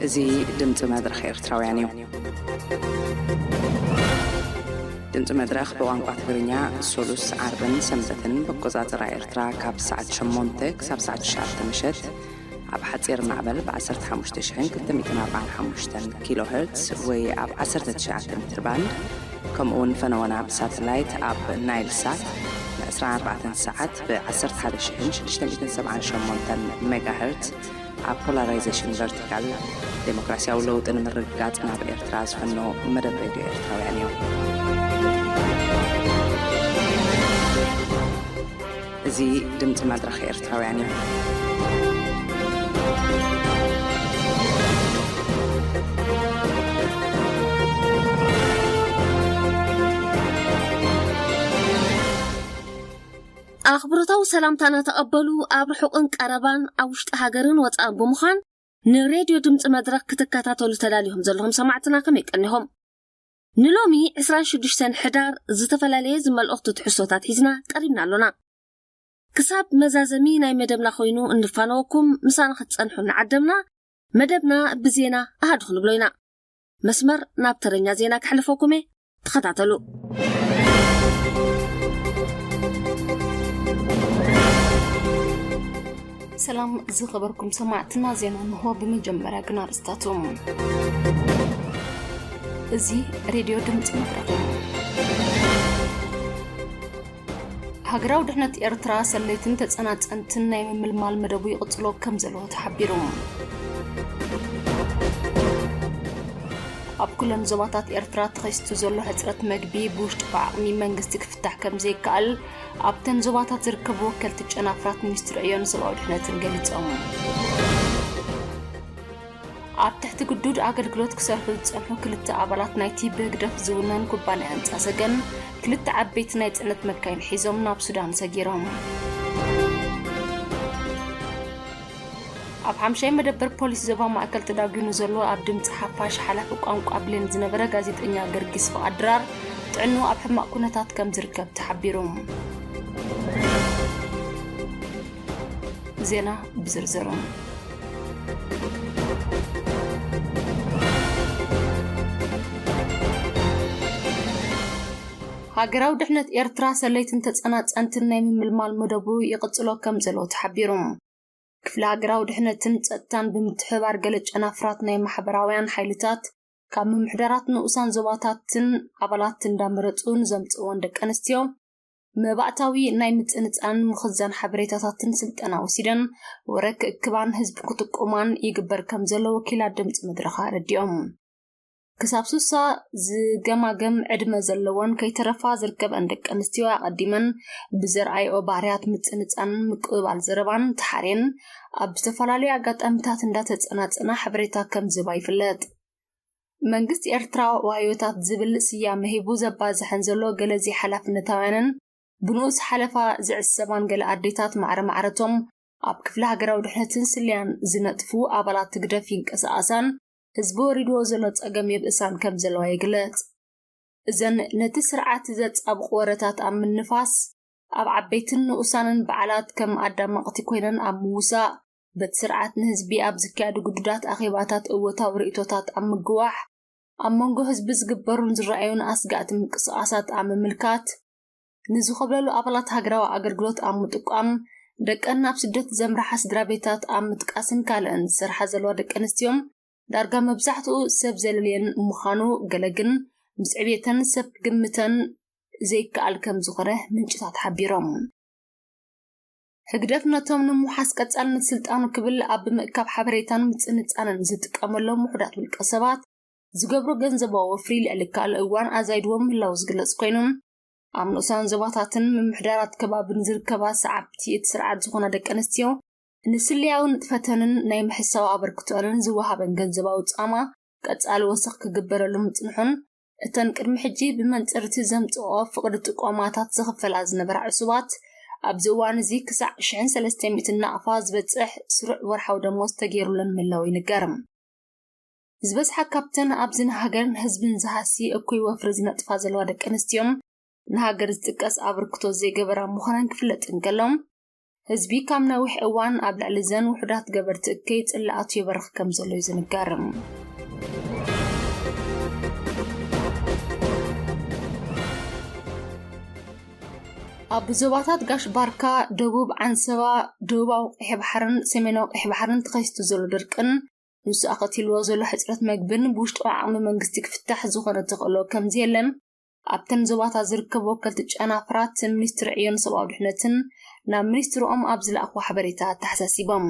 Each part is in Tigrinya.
እዚ ድምፂ መድረኽ ኤርትራውያን እዩ። ድምፂ መድረኽ ብቋንቋ ትግርኛ ሶሉስ፣ ዓርብን ሰንበትን ብኣቆፃፅራ ኤርትራ ካብ ሰዓት ሸሞንተ ክሳብ ሰዓት ትሽዓተ ምሸት ኣብ ሓፂር ማዕበል ብ ዓሰርተ ሓሙሽተ ሽሕን ክልተ ሚእትን ኣርባዓን ሓሙሽተን ኪሎ ሄርትስ ወይ ኣብ ዓሰርተ ትሽዓተ ሜትር ባንድ፣ ከምኡ እውን ፈነወና ብሳተላይት ኣብ ናይል ሳት ን ዕስራን ኣርባዕተን ሰዓት ብ ዓሰርተ ሓደ ሽሕን ሽዱሽተ ሚእትን ሰብዓን ሸሞንተን ሜጋ ሄርትስ ኣብ ፖላራይዜሽን ቨርቲካል፣ ዴሞክራሲያዊ ለውጢ ንምርግጋጽ ናብ ኤርትራ ዝፈኖ መደብ ሬድዮ ኤርትራውያን እዩ። እዚ ድምፂ መድረኽ ኤርትራውያን እዩ። ኣኽብሮታዊ ሰላምታና ተቐበሉ። ኣብ ርሑቕን ቀረባን፣ ኣብ ውሽጢ ሃገርን ወጻእን ብምዃን ንሬድዮ ድምፂ መድረኽ ክትከታተሉ ተዳሊኹም ዘለኹም ሰማዕትና ከመይ ቀኒኹም? ንሎሚ ዕስራን ሽዱሽተን ሕዳር ዝተፈላለየ ዝመልእኽቱ ትሕዝቶታት ሒዝና ቀሪብና ኣሎና። ክሳብ መዛዘሚ ናይ መደብና ኮይኑ እንፋነወኩም ምሳና ክትጸንሑ እናዓደምና፣ መደብና ብዜና ኣሃዱ ክንብሎ ኢና። መስመር ናብ ተረኛ ዜና ከሕልፈኩም እየ። ተኸታተሉ። ሰላም ዝኸበርኩም ሰማዕትና፣ ዜና እንሆ። ብመጀመርያ ግን ኣርእስታቶም። እዚ ሬድዮ ድምፂ መድረኽ እዩ። ሃገራዊ ድሕነት ኤርትራ ሰለይትን ተጸናጸንትን ናይ ምምልማል መደቡ ይቕጽሎ ከም ዘለዎ ተሓቢሩ። ኣብ ኩለን ዞባታት ኤርትራ ተኸሲቱ ዘሎ ሕጽረት መግቢ ብውሽጣዊ ዓቕሚ መንግስቲ ክፍታሕ ከም ዘይከኣል ኣብተን ዞባታት ዝርከቡ ወከልቲ ጨናፍራት ሚኒስትሪ ዕዮን ሰብኣዊ ድሕነትን ገሊጾም። ኣብ ትሕቲ ግዱድ ኣገልግሎት ክሰርሑ ዝጸንሑ ክልተ ኣባላት ናይቲ ብህግደፍ ዝውነን ኩባንያ ህንጻ ሰገን ክልተ ዓበይቲ ናይ ጽዕነት መካይን ሒዞም ናብ ሱዳን ሰጊሮም። ኣብ ሓምሻይ መደበር ፖሊስ ዞባ ማእከል ተዳጒኑ ዘሎ ኣብ ድምፂ ሓፋሽ ሓላፊ ቋንቋ ብሌን ዝነበረ ጋዜጠኛ ገርጊስ ፍቓድ ድራር ጥዕንኡ ኣብ ሕማቕ ኩነታት ከም ዝርከብ ተሓቢሩ። ዜና ብዝርዝሩ። ሃገራዊ ድሕነት ኤርትራ ሰለይትን ተጸናጸንትን ናይ ምምልማል መደቡ ይቕጽሎ ከም ዘሎ ተሓቢሩ። ክፍሊ ሃገራዊ ድሕነትን ጸጥታን ብምትሕብባር ገለ ጨናፍራት ናይ ማሕበራውያን ሓይልታት ካብ ምምሕዳራት ንኡሳን ዞባታትን ኣባላት እንዳመረጹ ንዘምጽእወን ደቂ ኣንስትዮ መባእታዊ ናይ ምጽንጻን ምኽዛን ሓበሬታታትን ስልጠና ወሲደን ወረ ክእክባን ህዝቢ ክጥቁማን ይግበር ከም ዘሎ ወኪላት ድምፂ መድረኽ ኣረዲኦም። ክሳብ ሱሳ ዝገማገም ዕድመ ዘለወን ከይተረፋ ዝርከበን ደቂ ኣንስትዮ ኣቐዲመን ብዘርኣይኦ ባህርያት ምጽንጻን ምቅብባል ዘረባን ተሓሬን ኣብ ዝተፈላለዩ ኣጋጣሚታት እንዳተጸናጸና ሓበሬታ ከም ዝህባ ይፍለጥ። መንግስቲ ኤርትራ ዋዮታት ዝብል ስያመ ሂቡ ዘባዝሐን ዘሎ ገለ ዘይሓላፍነታውያንን ብንኡስ ሓለፋ ዝዕሰባን ገለ ኣዴታት ማዕረ ማዕረቶም ኣብ ክፍሊ ሃገራዊ ድሕነትን ስልያን ዝነጥፉ ኣባላት ህግደፍ ይንቀሳቐሳን ህዝቢ ወሪድዎ ዘሎ ጸገም የብእሳን ከም ዘለዋ ይግለጽ። እዘን ነቲ ስርዓት ዘጻብቑ ወረታት ኣብ ምንፋስ፣ ኣብ ዓበይትን ንኡሳንን በዓላት ከም ኣዳመቕቲ ኮይነን ኣብ ምውሳእ፣ በቲ ስርዓት ንህዝቢ ኣብ ዝካየዱ ግዱዳት ኣኼባታት እወታዊ ርእይቶታት ኣብ ምግዋሕ፣ ኣብ መንጎ ህዝቢ ዝግበሩን ዝረኣዩን ኣስጋእቲ ምንቅስቓሳት ኣብ ምምልካት፣ ንዝኾብለሉ ኣባላት ሃገራዊ ኣገልግሎት ኣብ ምጥቋም፣ ደቀን ናብ ስደት ዘምርሓ ስድራ ቤታት ኣብ ምጥቃስን ካልእን ዝሰርሓ ዘለዋ ደቂ ኣንስትዮ፣ ዳርጋ መብዛሕትኡ ሰብ ዘለልየን ምዃኑ፣ ገለ ግን ምስ ዕብየተን ሰብ ክግምተን ዘይከኣል ከም ዝኾነ ምንጭታት ሓቢሮም። ህግደፍ ነቶም ንምውሓስ ቀጻልነት ስልጣኑ ክብል ኣብ ምእካብ ሓበሬታን ምጽንጻንን ዝጥቀመሎም ውሑዳት ውልቀ ሰባት ዝገብሮ ገንዘባዊ ወፍሪ ልዕሊ ካልእ እዋን ኣዛይድዎም ምህላው ዝግለጽ ኮይኑ፣ ኣብ ንኡሳን ዞባታትን ምምሕዳራት ከባብን ዝርከባ ሰዓብቲ እቲ ስርዓት ዝኾና ደቂ ኣንስትዮ ንስልያዊ ንጥፈተንን ናይ ምሕሳው ኣበርክቶአንን ዝወሃበን ገንዘባዊ ጻማ ቀጻሊ ወሰኽ ክግበረሉ ምጽንሑን፣ እተን ቅድሚ ሕጂ ብመንጽር እቲ ዘምጽኦ ፍቕዲ ጥቆማታት ዝኽፈላ ዝነበራ ዕሱባት፣ ኣብዚ እዋን እዚ ክሳዕ ሽሕን ሰለስተ ሚእትን ናቕፋ ዝበጽሕ ስሩዕ ወርሓዊ ደሞዝ ተገይሩለን ምህላው ይንገር። ዝበዝሓ ካብተን ኣብዚ ንሃገርን ህዝብን ዝሃሲ እኩይ ወፍሪ ዝነጥፋ ዘለዋ ደቂ ኣንስትዮ፣ ንሃገር ዝጥቀስ ኣበርክቶ ዘይገበራ ምዃነን ክፍለጥ እንከሎ፣ ህዝቢ ካብ ነዊሕ እዋን ኣብ ልዕሊ ዘን ውሑዳት ገበርቲ እከይ ጽላኣቱ ይበርኽ ከም ዘሎ እዩ ዝንገር። ኣብ ዞባታት ጋሽ ባርካ፣ ደቡብ ዓንሰባ፣ ደቡባዊ ቀይሕ ባሕርን ሰሜናዊ ቀይሕ ባሕርን ተኸሲቱ ዘሎ ድርቅን ንሱ ኣኸቲልዎ ዘሎ ሕጽረት መግብን ብውሽጣዊ ዓቕሚ መንግስቲ ክፍታሕ ዝኾነ ተኽእሎ ከም ዘየለን ኣብተን ዞባታት ዝርከቡ ወከልቲ ጨናፍራት ሚኒስትሪ ዕዮን ሰብኣዊ ድሕነትን ናብ ሚኒስትርኦም ኣብ ዝለኣኽዎ ሓበሬታ ኣተሓሳሲቦም።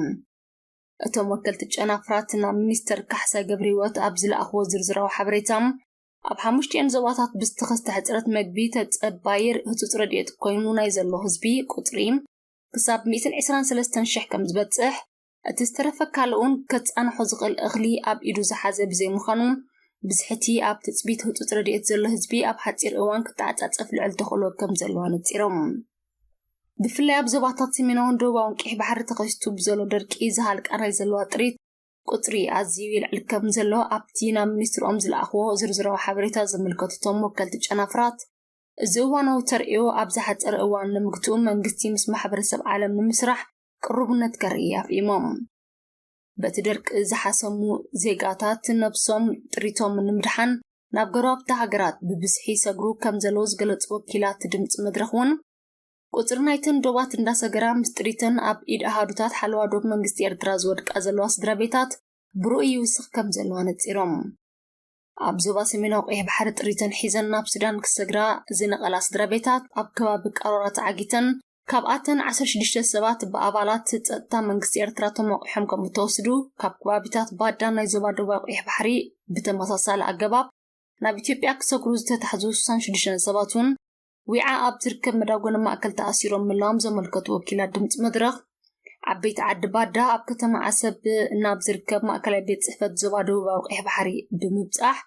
እቶም ወከልቲ ጨናፍራት ናብ ሚኒስተር ካሕሳይ ገብረህይወት ኣብ ዝለኣኽዎ ዝርዝራዊ ሓበሬታ፣ ኣብ ሓሙሽቲኤን ዞባታት ብዝተኸስተ ሕጽረት መግቢ ተጸባይር ህጹጽ ረድኤት ኮይኑ ናይ ዘሎ ህዝቢ ቁጽሪ ክሳብ ሚእትን ዕስራን ሰለስተን ሽሕ ከም ዝበጽሕ፣ እቲ ዝተረፈ ካልእ እውን ከጻንሖ ዝኽእል እኽሊ ኣብ ኢዱ ዝሓዘ ብዘይምዃኑ፣ ብዝሕቲ ኣብ ትጽቢት ህጹጽ ረድኤት ዘሎ ህዝቢ ኣብ ሓጺር እዋን ክተዓጻጸፍ ልዑል ተኽእሎ ከም ዘለዎ ኣነጺሮም። ብፍላይ ኣብ ዞባታት ሰሜናውን ደቡባውን ቀይሕ ባሕሪ ተኸሲቱ ብዘሎ ደርቂ ዝሃልቃ ናይ ዘለዋ ጥሪት ቁጽሪ ኣዝዩ ይልዕል ከም ዘሎ ኣብቲ ናብ ሚኒስትርኦም ዝለኣኽዎ ዝርዝራዊ ሓበሬታ ዘመልከቱ እቶም ወከልቲ ጨናፍራት፣ እዚ እዋናዊ ተርእዮ ኣብ ዝሓጸረ እዋን ንምግትኡ መንግስቲ ምስ ማሕበረሰብ ዓለም ንምስራሕ ቅሩብነት ከርኢ ኣፍኢሞም። በቲ ደርቂ ዝሓሰሙ ዜጋታት ነብሶም ጥሪቶም ንምድሓን ናብ ጎረባብቲ ሃገራት ብብዝሒ ይሰግሩ ከም ዘለዉ ዝገለጹ ወኪላት ድምፂ መድረኽ እውን፣ ቁጽሪ ናይተን ዶባት እንዳሰገራ ምስ ጥሪተን ኣብ ኢድ ኣሃዱታት ሓለዋ ዶብ መንግስቲ ኤርትራ ዝወድቃ ዘለዋ ስድራ ቤታት ብርኡይ ይውስኽ ከም ዘሎ ኣነጺሮም። ኣብ ዞባ ሰሜናዊ ቀይሕ ባሕሪ ጥሪተን ሒዘን ናብ ሱዳን ክሰግራ ዝነቐላ ስድራ ቤታት ኣብ ከባቢ ቀሮራ ተዓጊተን፣ ካብኣተን ዓሰርተ ሽዱሽተ ሰባት ብኣባላት ጸጥታ መንግስቲ ኤርትራ ተሞቂሖም ከም እተወስዱ ካብ ከባቢታት ባዳ ናይ ዞባ ደቡባዊ ቀይሕ ባሕሪ ብተመሳሳሊ ኣገባብ ናብ ኢትዮጵያ ክሰግሩ ዝተታሕዙ ስሳን ሽዱሽተን ሰባት እውን ዊዓ ኣብ ዝርከብ መዳጎኒ ማእከል ተኣሲሮም ምህላዎም ዘመልከቱ ወኪላት ድምፂ መድረኽ፣ ዓበይቲ ዓዲ ባዳ ኣብ ከተማ ዓሰብ ናብ ዝርከብ ማእከላይ ቤት ጽሕፈት ዞባ ደቡባዊ ቀይሕ ባሕሪ ብምብጻሕ፣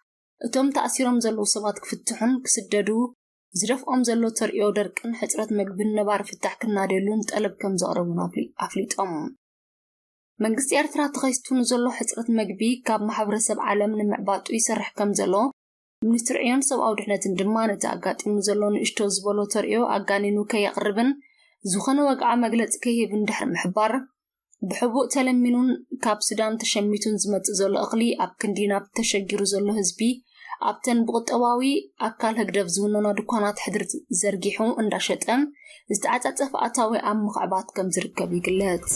እቶም ተኣሲሮም ዘለዉ ሰባት ክፍትሑን ክስደዱ ዝደፍኦም ዘሎ ተርእዮ ደርቅን ሕጽረት መግብን ነባሪ ፍታሕ ክናደየሉን ጠለብ ከም ዘቕረቡን ኣፍሊ-፣ ኣፍሊጦም። መንግስቲ ኤርትራ ተኸሲቱ ንዘሎ ሕጽረት መግቢ ካብ ማሕበረሰብ ዓለም ንምዕባጡ ይሰርሕ ከም ዘሎ፣ ሚኒስትሪ ዕዮን ሰብኣዊ ድሕነትን ድማ ነቲ ኣጋጢሙ ዘሎ ንእሽቶ ዝበሎ ተርእዮ ኣጋኒኑ ከየቕርብን ዝኾነ ወግዓ መግለጺ ከይህብን ድሕሪ ምሕባር፣ ብሕቡእ ተለሚኑን ካብ ሱዳን ተሸሚቱን ዝመጽእ ዘሎ እኽሊ ኣብ ክንዲ ናብ ተሸጊሩ ዘሎ ህዝቢ ኣብተን ብቁጠባዊ ኣካል ህግደፍ ዝውነና ድኳናት ሕድሪ ዘርጊሑ እንዳሸጠ ዝተዓጻጸፈ ኣታዊ ኣብ ምኽዕባት ከም ዝርከብ ይግለጽ።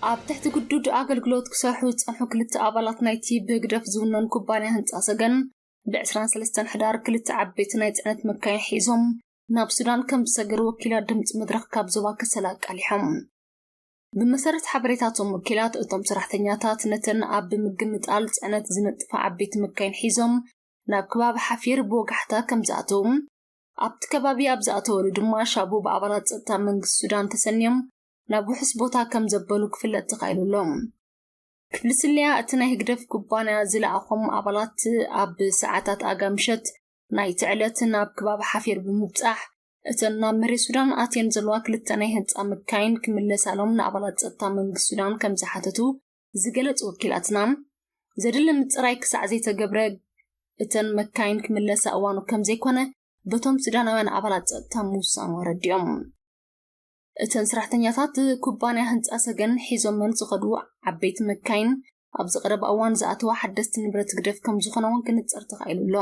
ኣብ ትሕቲ ግዱድ ኣገልግሎት ክሰርሑ ዝጸንሑ ክልተ ኣባላት ናይቲ ብህግደፍ ዝውነን ኩባንያ ህንጻ ሰገን ብ ዕስራን ሰለስተን ሕዳር ክልተ ዓበይቲ ናይ ጽዕነት መካይን ሒዞም ናብ ሱዳን ከም ዝሰገሩ ወኪላት ድምፂ መድረኽ ካብ ዞባ ከሰላ ኣቃሊሖም። ብመሰረት ሓበሬታቶም ወኪላት፣ እቶም ሰራሕተኛታት ነተን ኣብ ብምግምጣል ጽዕነት ዝነጥፋ ዓበይቲ መካይን ሒዞም ናብ ከባቢ ሓፊር ብወጋሕታ ከም ዝኣተዉ፣ ኣብቲ ከባቢ ኣብ ዝኣተወሉ ድማ ሻቡ ብኣባላት ጸጥታ መንግስቲ ሱዳን ተሰንዮም ናብ ውሑስ ቦታ ከም ዘበሉ ክፍለጥ ተኻኢሉ ኣሎ። ክፍሊ ስለያ እቲ ናይ ህግደፍ ኩባንያ ዝለኣኾም ኣባላት ኣብ ሰዓታት ኣጋ ምሸት ናይቲ ዕለት ናብ ከባቢ ሓፊር ብምብጻሕ፣ እተን ናብ መሬት ሱዳን ኣትየን ዘለዋ ክልተ ናይ ህንጻ መካይን ክምለሳሎም ንኣባላት ጸጥታ መንግስቲ ሱዳን ከም ዝሓተቱ ዝገለጹ ወኪላትና፣ ዘድሊ ምጽራይ ክሳዕ ዘይተገብረ እተን መካይን ክምለሳ እዋኑ ከም ዘይኮነ በቶም ሱዳናውያን ኣባላት ጸጥታ ምውሳኑ ኣረዲኦም። እተን ሰራሕተኛታት ኩባንያ ህንጻ ሰገን ሒዞመን ዝኸዱ ዓበይቲ መካይን ኣብዚ ቀረባ እዋን ዝኣተዋ ሓደስቲ ንብረት ህግደፍ ከም ዝኾነ እውን ክንጸር ተኻኢሉ ኣሎ።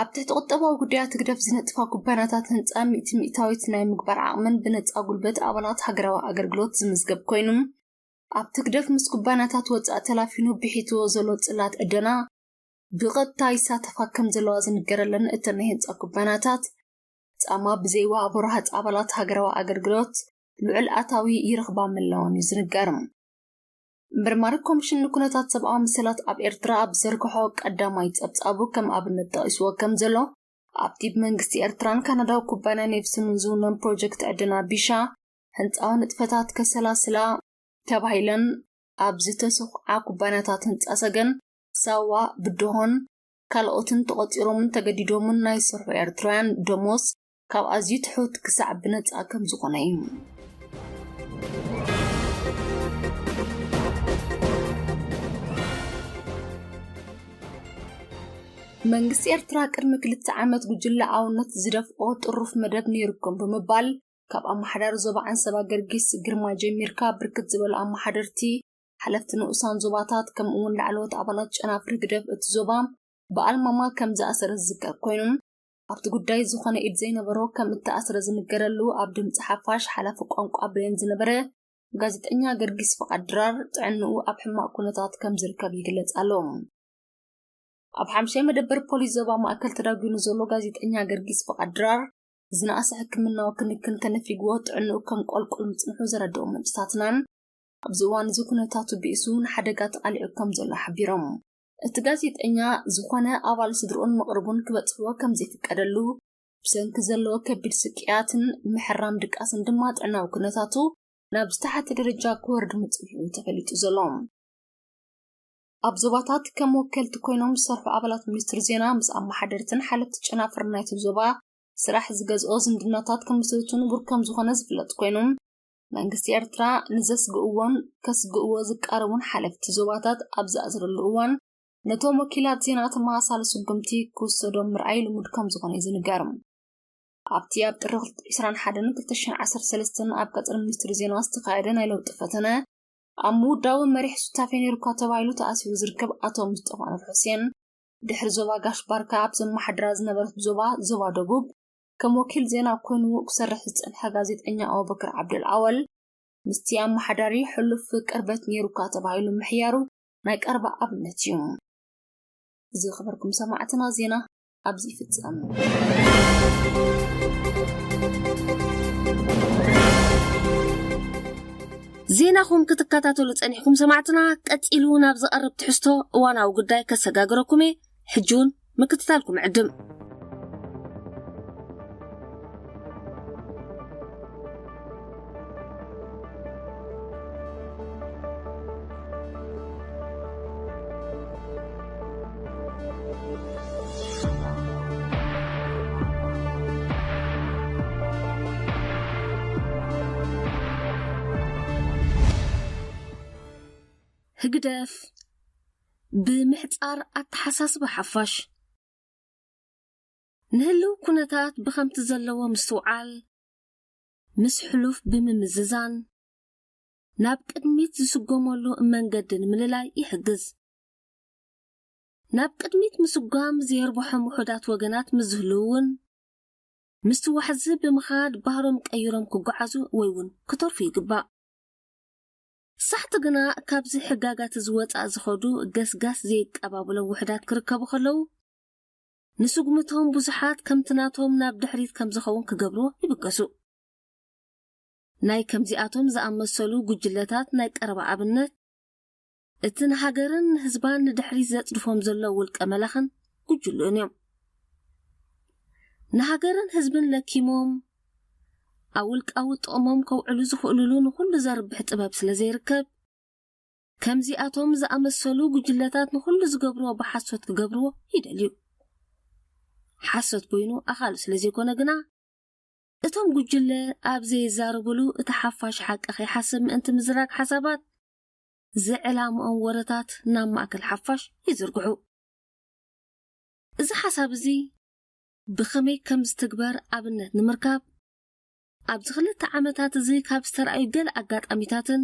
ኣብ ትሕቲ ቁጠባዊ ጉዳያት ህግደፍ ዝነጥፋ ኩባንያታት ህንጻ ሚእቲ ሚእታዊት ናይ ምግባር ዓቕምን ብነጻ ጉልበት ኣባላት ሃገራዊ ኣገልግሎት ዝምዝገብ ኮይኑ፣ ኣብቲ ህግደፍ ምስ ኩባንያታት ወጻኢ ተላፊኑ ብሒትዎ ዘሎ ጽላት ዕደና ብቐጥታ ይሳተፋ ከም ዘለዋ ዝንገረለን እተን ናይ ህንጻ ኩባንያታት፣ ጻማ ብዘይወሃቦ ረሃጽ ኣባላት ሃገራዊ ኣገልግሎት ልዑል ኣታዊ ይረኽባ ምህላወን እዩ ዝንገር። መርማሪ ኮሚሽን ንኩነታት ሰብኣዊ መሰላት ኣብ ኤርትራ ኣብ ዘርግሖ ቀዳማይ ጸብጻቡ ከም ኣብነት ጠቒስዎ ከም ዘሎ፣ ኣብቲ ብመንግስቲ ኤርትራን ካናዳዊ ኩባንያ ኔቭስንን ዝውነን ፕሮጀክት ዕደና ቢሻ ህንጻዊ ንጥፈታት ከሰላስላ ተባሂለን ኣብ ዝተሰኹዓ ኩባንያታት ህንጻ ሰገን፣ ሳዋ፣ ብድሆን ካልኦትን ተቖጺሮምን ተገዲዶምን ናይ ዝሰርሑ ኤርትራውያን ደሞዝ ካብ ኣዝዩ ትሑት ክሳዕ ብነጻ ከም ዝኾነ እዩ። መንግስቲ ኤርትራ ቅድሚ ክልተ ዓመት ጉጅለ ኣውነት ዝደፍኦ ጥሩፍ መደብ ነይሩኩም ብምባል፣ ካብ ኣመሓዳሪ ዞባ ዓንሰባ ገርጊስ ግርማ ጀሚርካ ብርክት ዝበሉ ኣመሓደርቲ፣ ሓለፍቲ ንኡሳን ዞባታት፣ ከምኡ እውን ላዕለዎት ኣባላት ጨናፍር ህግደፍ እቲ ዞባ ብኣልማማ ከም ዝኣሰረ ዝዝከር ኮይኑ፣ ኣብቲ ጉዳይ ዝኾነ ኢድ ዘይነበሮ ከም እተኣስረ ዝንገረሉ ኣብ ድምፂ ሓፋሽ ሓላፊ ቋንቋ ብሬን ዝነበረ ጋዜጠኛ ገርጊስ ፍቓድ ድራር ጥዕንኡ ኣብ ሕማቕ ኩነታት ከም ዝርከብ ይግለጽ ኣሎ። ኣብ ሓምሻይ መደበር ፖሊስ ዞባ ማእከል ተዳጒኑ ዘሎ ጋዜጠኛ ገርጊስ ፍቓድ ድራር ዝነኣሰ ሕክምናዊ ክንክን ተነፊግዎ ጥዕንኡ ከም ቆልቁል ምጽንሑ ዘረድኡ ምንጭታትናን ኣብዚ እዋን እዚ ኩነታቱ ብኢሱ ንሓደጋ ተቓሊዑ ከም ዘሎ ሓቢሮም። እቲ ጋዜጠኛ ዝኾነ ኣባል ስድርኡን መቕርቡን ክበጽሕዎ ከም ዘይፍቀደሉ፣ ብሰንኪ ዘለዎ ከቢድ ስቅያትን ምሕራም ድቃስን ድማ ጥዕናዊ ኩነታቱ ናብ ዝተሓተ ደረጃ ክወርድ ምጽንሑ ተፈሊጡ ዘሎ። ኣብ ዞባታት ከም ወከልቲ ኮይኖም ዝሰርሑ ኣባላት ሚኒስትሪ ዜና ምስ ኣመሓደርትን ሓለፍቲ ጨናፍር ናይቲ ዞባ ስራሕ ዝገዝኦ ዝምድናታት ክምስርቱ ንቡር ከም ዝኾነ ዝፍለጥ ኮይኑ፣ መንግስቲ ኤርትራ ንዘስግእዎን ከስግእዎ ዝቃረቡን ሓለፍቲ ዞባታት ኣብ ዝኣስረሉ እዋን፣ ነቶም ወኪላት ዜና ተመሳሳሊ ስጉምቲ ክውሰዶም ምርኣይ ልሙድ ከም ዝኾነ እዩ ዝንገር። ኣብቲ ኣብ ጥሪ ዕስራን ሓደን ክልተ ሽሕን ዓሰርተ ሰለስተን ኣብ ቀጽሪ ሚኒስትሪ ዜና ዝተኻየደ ናይ ለውጢ ፈተነ፣ ኣብ ምውዳቡ መሪሕ ሱታፌ ነይሩካ ተባሂሉ ተኣሲሩ ዝርከብ ኣቶ ሙስጠፋ ኑር ሑሴን፣ ድሕሪ ዞባ ጋሽ ባርካ ኣብ ዘመሓድራ ዝነበረት ዞባ፣ ዞባ ደቡብ፣ ከም ወኪል ዜና ኮይኑ ክሰርሕ ዝጸንሐ ጋዜጠኛ ኣቡበክር ዓብደል ኣወል፣ ምስቲ ኣመሓዳሪ ሕሉፍ ቅርበት ነይሩካ ተባሂሉ ምሕያሩ ናይ ቀረባ ኣብነት እዩ። ዝኸበርኩም ሰማዕትና፣ ዜና ኣብዚ ይፍጸም። ዜናኹም ክትከታተሉ ጸኒሕኩም ሰማዕትና፣ ቀጺሉ ናብ ዝቐርብ ትሕዝቶ እዋናዊ ጉዳይ ከሰጋግረኩም እየ። ሕጂ እውን ምክትታልኩም ዕድም። ህግደፍ ብምሕጻር ኣተሓሳስባ ሓፋሽ፣ ንህልው ኩነታት ብኸምቲ ዘለዎ ምስትውዓል፣ ምስ ሕሉፍ ብምምዝዛን፣ ናብ ቅድሚት ዝስጎመሉ መንገዲ ንምልላይ ይሕግዝ። ናብ ቅድሚት ምስጓም ዘየርብሖም ውሑዳት ወገናት ምስ ዝህልው እውን፣ ምስቲ ዋሕዚ ብምኻድ ባህሮም ቀይሮም ክጓዓዙ ወይ እውን ክተርፉ ይግባእ። ሳሕቲ ግና ካብዚ ሕጋጋት እዚ ወጻእ ዝኸዱ ገስጋስ ዘይቀባብሎም ውሑዳት ክርከቡ ከለዉ፣ ንስጉምቶም ብዙሓት ከምቲ ናቶም ናብ ድሕሪት ከም ዝኸውን ክገብርዎ ይብገሱ። ናይ ከምዚኣቶም ዝኣመሰሉ ጉጅለታት ናይ ቀረባ ኣብነት፣ እቲ ንሃገርን ንህዝባን ንድሕሪት ዘጽድፎም ዘሎ ውልቀ መላኽን ጉጅልኡን እዮም። ንሃገርን ህዝብን ለኪሞም፣ ኣብ ውልቃዊ ጥቕሞም ከውዕሉ ዝኽእሉሉ ንኹሉ ዘርብሕ ጥበብ ስለ ዘይርከብ፣ ከምዚኣቶም ዝኣመሰሉ ጉጅለታት ንኹሉ ዝገብርዎ ብሓሶት ክገብርዎ ይደልዩ። ሓሶት በይኑ ኣኻሉ ስለ ዘይኮነ ግና፣ እቶም ጉጅለ ኣብ ዘይዛረብሉ እቲ ሓፋሽ ሓቂ ከይሓስብ ምእንቲ ምዝራግ ሓሳባት ዝዕላምኦም ወረታት ናብ ማእከል ሓፋሽ ይዝርግሑ። እዚ ሓሳብ እዚ ብኸመይ ከም ዝትግበር ኣብነት ንምርካብ፣ ኣብዚ ክልተ ዓመታት እዚ ካብ ዝተረኣዩ ገለ ኣጋጣሚታትን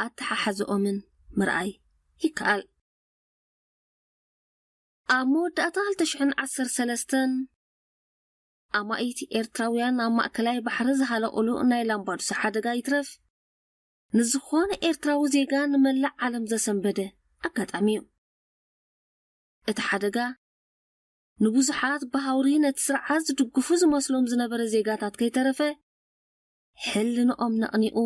ኣተሓሕዝኦምን ምርኣይ ይከኣል። ኣብ መወዳእታ ክልተ ሽሕን ዓሰርተ ሰለስተን ኣማኢት ኤርትራውያን ኣብ ማእከላይ ባሕሪ ዝሃለቑሉ ናይ ላምባዱሳ ሓደጋ ይትረፍ፣ ንዝኾነ ኤርትራዊ ዜጋ ንመላእ ዓለም ዘሰንበደ ኣጋጣሚ እዩ። እቲ ሓደጋ ንብዙሓት ብሃውሪ ነቲ ስርዓት ዝድግፉ ዝመስሎም ዝነበረ ዜጋታት ከይተረፈ፣ ሕልንኦም ነቕኒቑ፣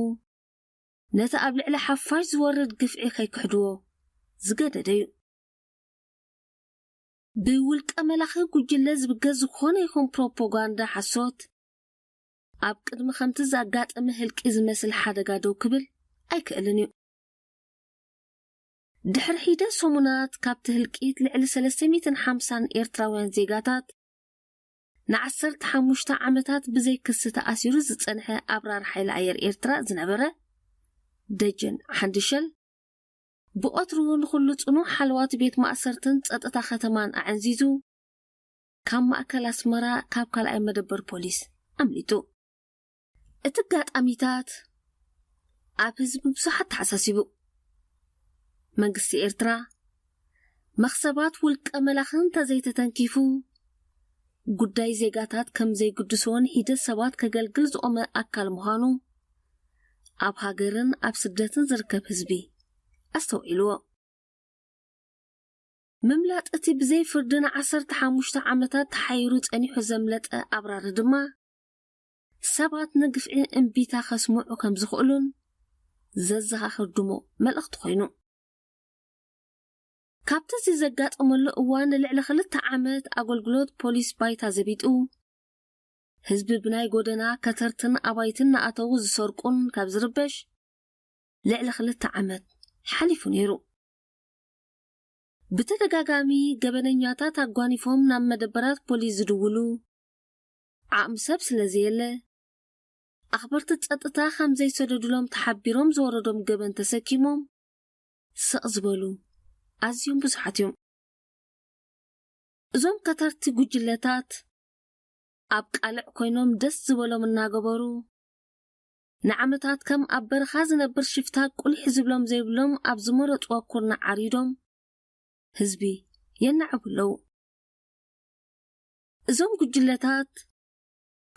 ነቲ ኣብ ልዕሊ ሓፋሽ ዝወርድ ግፍዒ ከይክሕድዎ ዝገደደ እዩ። ብውልቀ መላኺ ጉጅለ ዝብገስ ዝኾነ ይኹን ፕሮፓጋንዳ ሓሶት፣ ኣብ ቅድሚ ከምቲ ዘጋጠመ ህልቂ ዝመስል ሓደጋ ደው ክብል ኣይክእልን እዩ። ድሕሪ ሒደት ሰሙናት ካብቲ ህልቂት ልዕሊ ሰለስተ ሚእትን ሓምሳን ኤርትራውያን ዜጋታት ንዓሰርተ ሓሙሽተ ዓመታት ብዘይ ክሲ ተኣሲሩ ዝጸንሐ ኣብራር ሓይሊ ኣየር ኤርትራ ዝነበረ ደጀን ሓንድሸል ብቐትሩ ንኹሉ ጽኑሕ ሓለዋት ቤት ማእሰርትን ጸጥታ ከተማን ኣዕንዚዙ፣ ካብ ማእከል ኣስመራ ካብ ካልኣይ መደበር ፖሊስ ኣምሊጡ። እቲ ኣጋጣሚታት ኣብ ህዝቢ ብዙሓት ተሓሳሲቡ። መንግስቲ ኤርትራ መኽሰባት ውልቀ መላኺ እንተዘይተተንኪፉ፣ ጉዳይ ዜጋታት ከም ዘይግድሶን ሒደት ሰባት ከገልግል ዝቖመ ኣካል ምዃኑ ኣብ ሃገርን ኣብ ስደትን ዝርከብ ህዝቢ ኣስተውዒልዎ። ምምላጥ እቲ ብዘይ ፍርዲ ንዓሰርተ ሓሙሽተ ዓመታት ተሓይሩ ጸኒሑ ዘምለጠ ኣብራሪ ድማ፣ ሰባት ንግፍዒ እምቢታ ከስምዑ ከም ዝኽእሉን ዘዘኻኽር ድሙቕ መልእኽቲ ኮይኑ። ካብቲ እዚ ዘጋጠመሉ እዋን ንልዕሊ ክልተ ዓመት ኣገልግሎት ፖሊስ ባይታ ዘቢጡ፣ ህዝቢ ብናይ ጎደና ከተርትን ኣባይትን እናኣተዉ ዝሰርቁን ካብ ዝርበሽ ልዕሊ ክልተ ዓመት ሓሊፉ ነይሩ። ብተደጋጋሚ ገበነኛታት ኣጓኒፎም ናብ መደበራት ፖሊስ ዝድውሉ ዓቕሚ ሰብ ስለ ዘየለ፣ ኣኽበርቲ ጸጥታ ከም ዘይሰደዱሎም ተሓቢሮም ዝወረዶም ገበን ተሰኪሞም ስቕ ዝበሉ ኣዝዮም ብዙሓት እዮም። እዞም ከተርቲ ጉጅለታት ኣብ ቃልዕ ኮይኖም ደስ ዝበሎም እናገበሩ፣ ንዓመታት ከም ኣብ በረኻ ዝነብር ሽፍታ ቁሊሕ ዝብሎም ዘይብሎም ኣብ ዝመረጽዎ ኩርናዕ ዓሪዶም ህዝቢ የናዕቡ ኣለዉ። እዞም ጉጅለታት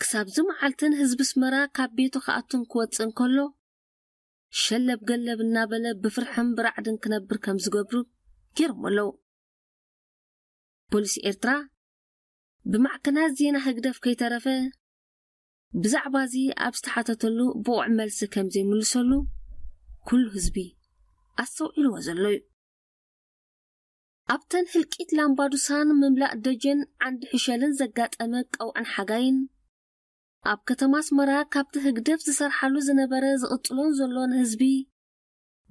ክሳብ እዚ መዓልቲ ንህዝቢ ኣስመራ ካብ ቤቱ ክኣቱን ክወጽእን ከሎ፣ ሸለብ ገለብ እናበለ ብፍርሕን ብራዕድን ክነብር ከም ዝገብሩ ገይሮም ኣለዉ። ፖሊስ ኤርትራ ብማዕከናት ዜና ህግደፍ ከይተረፈ ብዛዕባ እዚ ኣብ ዝተሓተተሉ ብቑዕ መልሲ ከም ዘይምልሰሉ ኩሉ ህዝቢ ኣስተውዒልዎ ዘሎ እዩ። ኣብተን ህልቂት ላምባዱሳን ምምላእ ደጀን ዓንዲ ሕሸልን ዘጋጠመ ቀውዕን ሓጋይን፣ ኣብ ከተማ ኣስመራ ካብቲ ህግደፍ ዝሰርሓሉ ዝነበረ ዝቕጽሎን ዘሎ ንህዝቢ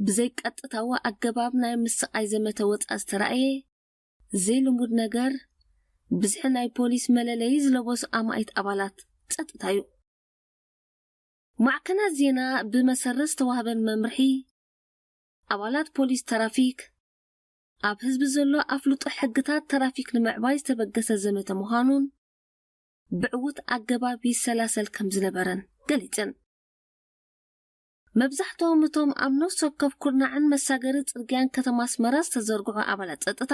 ብዘይቀጥታዊ ኣገባብ ናይ ምስቓይ ዘመተ ወጻ ዝተራእየ ዘይልሙድ ነገር፣ ብዝሒ ናይ ፖሊስ መለለዪ ዝለበሱ ኣማኢት ኣባላት ጸጥታ እዩ። ማዕከናት ዜና ብመሰረት ዝተዋህበን መምርሒ፣ ኣባላት ፖሊስ ትራፊክ ኣብ ህዝቢ ዘሎ ኣፍልጦ ሕግታት ትራፊክ ንምዕባይ ዝተበገሰ ዘመተ ምዃኑን ብዕዉት ኣገባብ ይሰላሰል ከም ዝነበረን ገሊጸን። መብዛሕትኦም እቶም ኣብ ነፍሲ ወከፍ ኩርናዕን መሳገሪ ጽርግያን ከተማ ኣስመራ ዝተዘርግሑ ኣባላት ጸጥታ፣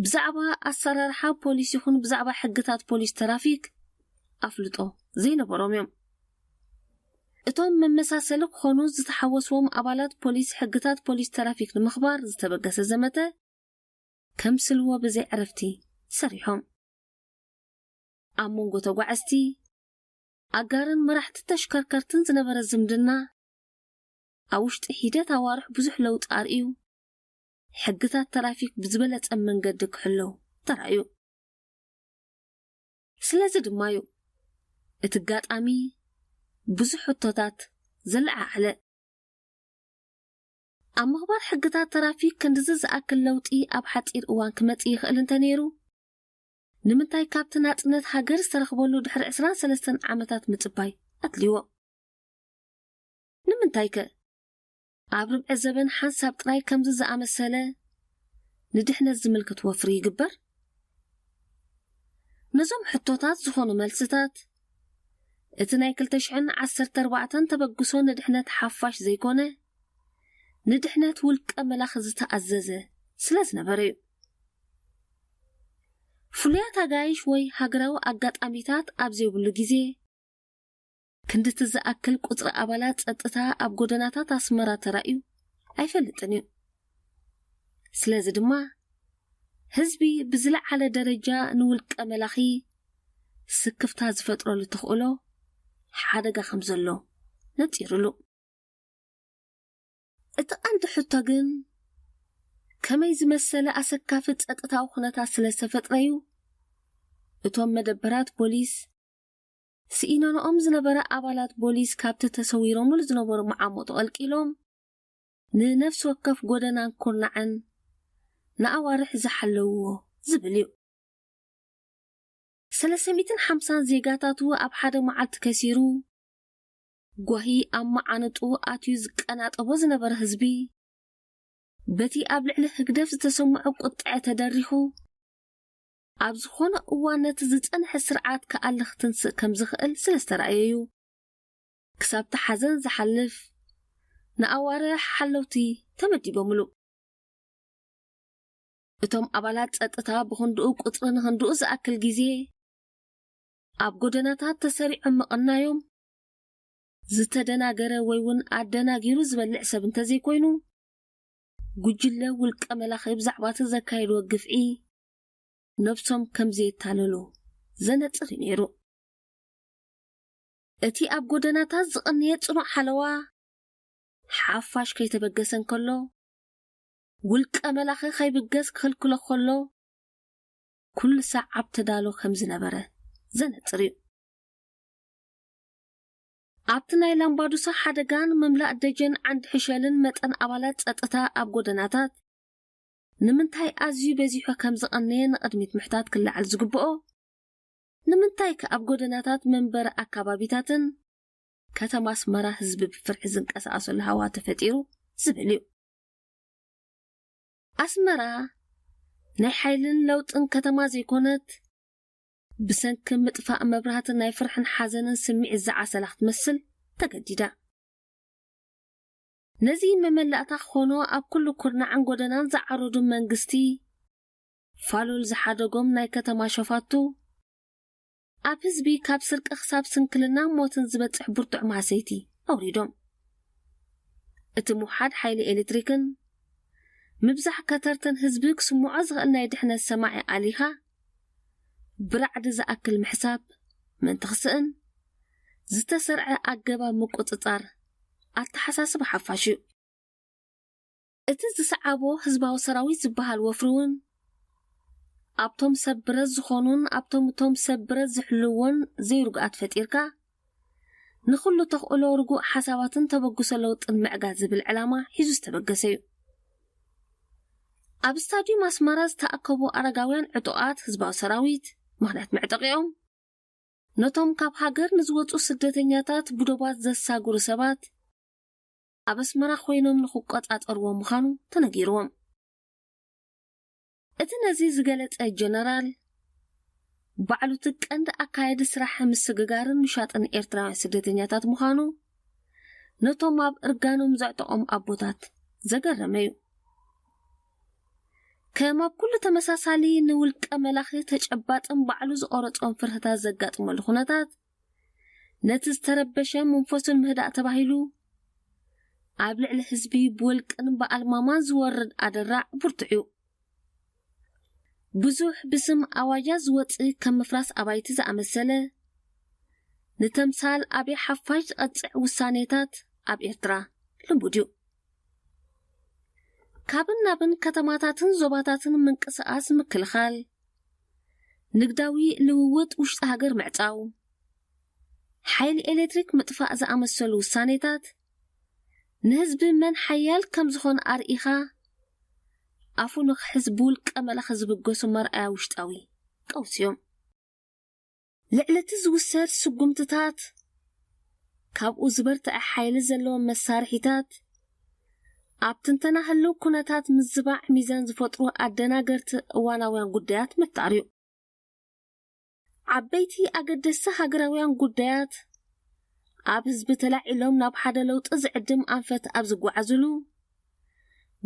ብዛዕባ ኣሰራርሓ ፖሊስ ይኹን ብዛዕባ ሕግታት ፖሊስ ትራፊክ ኣፍልጦ ዘይነበሮም እዮም። እቶም መመሳሰሊ ክኾኑ ዝተሓወስዎም ኣባላት ፖሊስ ሕግታት ፖሊስ ትራፊክ ንምኽባር ዝተበገሰ ዘመተ ከምስልዎ ብዘይ ዕረፍቲ ሰሪሖም። ኣብ መንጎ ተጓዓዝቲ፣ ኣጋርን መራሕቲ ተሽከርከርትን ዝነበረ ዝምድና፣ ኣብ ውሽጢ ሒደት ኣዋርሕ ብዙሕ ለውጢ ኣርእዩ፣ ሕግታት ትራፊክ ብዝበለጸ መንገዲ ክሕለው ተራእዩ። ስለዚ ድማ እዩ እቲ ኣጋጣሚ ብዙሕ ሕቶታት ዘለዓዓለ። ኣብ ምኽባር ሕግታት ትራፊክ ክንድዚ ዝኣክል ለውጢ ኣብ ሓጺር እዋን ክመጽእ ይኽእል እንተ ነይሩ፣ ንምንታይ ካብቲ ናጽነት ሃገር ዝተረኽበሉ ድሕሪ ዕስራን ሰለስተን ዓመታት ምጽባይ ኣድልይዎ? ንምንታይከ ኣብ ርብዒ ዘበን ሓንሳብ ጥራይ ከምዚ ዝኣመሰለ ንድሕነት ዝምልከት ወፍሪ ይግበር? ነዞም ሕቶታት ዝኾኑ መልስታት፣ እቲ ናይ ክልተ ሽሕን ዓሰርተ ኣርባዕተን ተበግሶ ንድሕነት ሓፋሽ ዘይኮነ፣ ንድሕነት ውልቀ መላኺ ዝተኣዘዘ ስለ ዝነበረ እዩ። ፍሉያት ኣጋይሽ ወይ ሃገራዊ ኣጋጣሚታት ኣብ ዘይብሉ ግዜ፣ ክንድቲ ዝኣክል ቁጽሪ ኣባላት ጸጥታ ኣብ ጎደናታት ኣስመራ ተራእዩ ኣይፈልጥን እዩ። ስለዚ ድማ፣ ህዝቢ ብዝለዓለ ደረጃ ንውልቀ መላኺ ስክፍታ ዝፈጥረሉ ተኽእሎ ሓደጋ ከም ዘሎ ነጺሩሉ። እቲ ቀንዲ ሕቶ ግን፣ ከመይ ዝመሰለ ኣሰካፊ ጸጥታዊ ኩነታት ስለ ዝተፈጥረ እዩ እቶም መደበራት ፖሊስ ስኢነንኦም ዝነበረ ኣባላት ፖሊስ ካብቲ ተሰዊሮምሉ ዝነበሩ መዓሙቕ ተቐልቂሎም ንነፍሲ ወከፍ ጎደናን ኩርናዕን ንኣዋርሕ ዝሓለውዎ ዝብል እዩ። ሰለስተ ሚእትን ሓምሳን ዜጋታቱ ኣብ ሓደ መዓልቲ ከሲሩ፣ ጓሂ ኣብ መዓንጡ ኣትዩ ዝቀናጠቦ ዝነበረ ህዝቢ፣ በቲ ኣብ ልዕሊ ህግደፍ ዝተሰምዖ ቁጥዐ ተደሪኹ፣ ኣብ ዝኾነ እዋን ነቲ ዝጸንሐ ስርዓት ክኣሊ ክትንስእ ከም ዝኽእል ስለ ዝተረኣየዩ፣ ክሳብቲ ሓዘን ዝሓልፍ ንኣዋርሕ ሓለውቲ ተመዲቦምሉ። እቶም ኣባላት ጸጥታ ብኽንድኡ ቁጽሪ ንኽንድኡ ዝኣክል ግዜ ኣብ ጎደናታት ተሰሪዖም ምቕናዮም፣ ዝተደናገረ ወይ እውን ኣደናጊሩ ዝበልዕ ሰብ እንተዘይኮይኑ፣ ጉጅለ ውልቀ መላኺ ብዛዕባ እቲ ዘካየድዎ ግፍዒ ነብሶም ከም ዘየታለሉ ዘነጽር እዩ ነይሩ። እቲ ኣብ ጎደናታት ዝቐነየ ጽኑዕ ሓለዋ፣ ሓፋሽ ከይተበገሰ እንከሎ፣ ውልቀ መላኺ ከይብገስ ክኽልክሎ ከሎ፣ ኩሉ ሳዕ ኣብ ተዳሎ ከም ዝነበረ ዘነጽር እዩ። ኣብቲ ናይ ላምባዱሳ ሓደጋን ምምላእ ደጀን ዓንዲ ሕሸልን መጠን ኣባላት ጸጥታ ኣብ ጎደናታት ንምንታይ ኣዝዩ በዚሑ ከም ዝቐነየ ንቕድሚት ምሕታት ክለዓል ዝግብኦ፣ ንምንታይ ከ ኣብ ጎደናታት መንበሪ ኣካባቢታትን ከተማ ኣስመራ ህዝቢ ብፍርሒ ዝንቀሳቐሰሉ ሃዋ ተፈጢሩ ዝብል እዩ። ኣስመራ ናይ ሓይልን ለውጥን ከተማ ዘይኮነት፣ ብሰንኪ ምጥፋእ መብራህቲ ናይ ፍርሕን ሓዘንን ስምዒት ዝዓሰላ ክትመስል ተገዲዳ። ነዚ መመላእታ ክኾኖ ኣብ ኩሉ ኩርናዕን ጎደናን ዝዓረዱ መንግስቲ፣ ፋሉል ዝሓደጎም ናይ ከተማ ሸፋቱ፣ ኣብ ህዝቢ ካብ ስርቂ ክሳብ ስንክልናን ሞትን ዝበጽሕ ብርቱዕ ማህሰይቲ ኣውሪዶም። እቲ ምውሓድ ሓይሊ ኤሌክትሪክን ምብዛሕ ከተርተን ህዝቢ ክስምዖ ዝኽእል ናይ ድሕነት ሰማዒ ኣሊኻ፣ ብራዕዲ ዝኣክል ምሕሳብ፣ ምእንቲ ክስእን ዝተሰርዐ ኣገባብ ምቁጽጻር ኣተሓሳስባ ሓፋሽ እዩ። እቲ ዝሰዓቦ ህዝባዊ ሰራዊት ዝበሃል ወፍሪ እውን ኣብቶም ሰብ ብረት ዝኾኑን ኣብቶም እቶም ሰብ ብረት ዝሕልውዎን ዘይርጉኣት ፈጢርካ፣ ንኹሉ ተኽእሎ ርጉእ ሓሳባትን ተበግሶ ለውጥን ምዕጋት ዝብል ዕላማ ሒዙ ዝተበገሰ እዩ። ኣብ ስታድዩም ኣስመራ ዝተኣከቡ ኣረጋውያን ዕጡቓት ህዝባዊ ሰራዊት፣ ምኽንያት መዕጠቒኦም ነቶም ካብ ሃገር ንዝወጹ ስደተኛታት ብዶባት ዘሳግሩ ሰባት ኣብ ኣስመራ ኮይኖም ንኽቆጻጸርዎ ምዃኑ ተነጊርዎም። እቲ ነዚ ዝገለጸ ጀነራል፣ ባዕሉ እቲ ቀንዲ ኣካያዲ ስራሕ ምስግጋርን ምሻጥን ኤርትራውያን ስደተኛታት ምዃኑ ነቶም ኣብ እርጋኖም ዘዕጠቖም ኣቦታት ዘገረመ እዩ። ከም ኣብ ኩሉ ተመሳሳሊ ንውልቀ መላኺ ተጨባጥን ባዕሉ ዝቖረጾም ፍርህታት ዘጋጥመሉ ኩነታት፣ ነቲ ዝተረበሸ መንፈሱ ንምህዳእ ተባሂሉ ኣብ ልዕሊ ህዝቢ ብውልቅን ብኣልማማን ዝወርድ ኣደራዕ ብርቱዕ እዩ። ብዙሕ ብስም ኣዋጃ ዝወጽእ ከም ምፍራስ ኣባይቲ ዝኣመሰለ፣ ንተምሳል ኣበይ ሓፋሽ ዝቐጽዕ ውሳኔታት ኣብ ኤርትራ ልሙድ እዩ። ካብን ናብን ከተማታትን ዞባታትን ምንቅስቓስ ምክልኻል፣ ንግዳዊ ልውውጥ ውሽጢ ሃገር ምዕጻው፣ ሓይሊ ኤሌክትሪክ ምጥፋእ ዝኣመሰሉ ውሳኔታት፣ ንህዝቢ መን ሓያል ከም ዝኾነ ኣርኢኻ፣ ኣፉ ንኽሕዝ ብውልቀ መላኺ ዝብገሱ መርኣያ ውሽጣዊ ቀውሲ እዮም። ልዕሊ እቲ ዝውሰድ ስጉምትታት፣ ካብኡ ዝበርትዐ ሓይሊ ዘለዎም መሳርሒታት፣ ኣብ ትንተና ህልው ኩነታት ምዝባዕ ሚዛን ዝፈጥሩ ኣደናገርቲ እዋናውያን ጉዳያት ምፍጣር እዩ። ዓበይቲ ኣገደስቲ ሃገራውያን ጉዳያት ኣብ ህዝቢ ተላዒሎም ናብ ሓደ ለውጢ ዝዕድም ኣንፈት ኣብ ዝጓዓዙሉ፣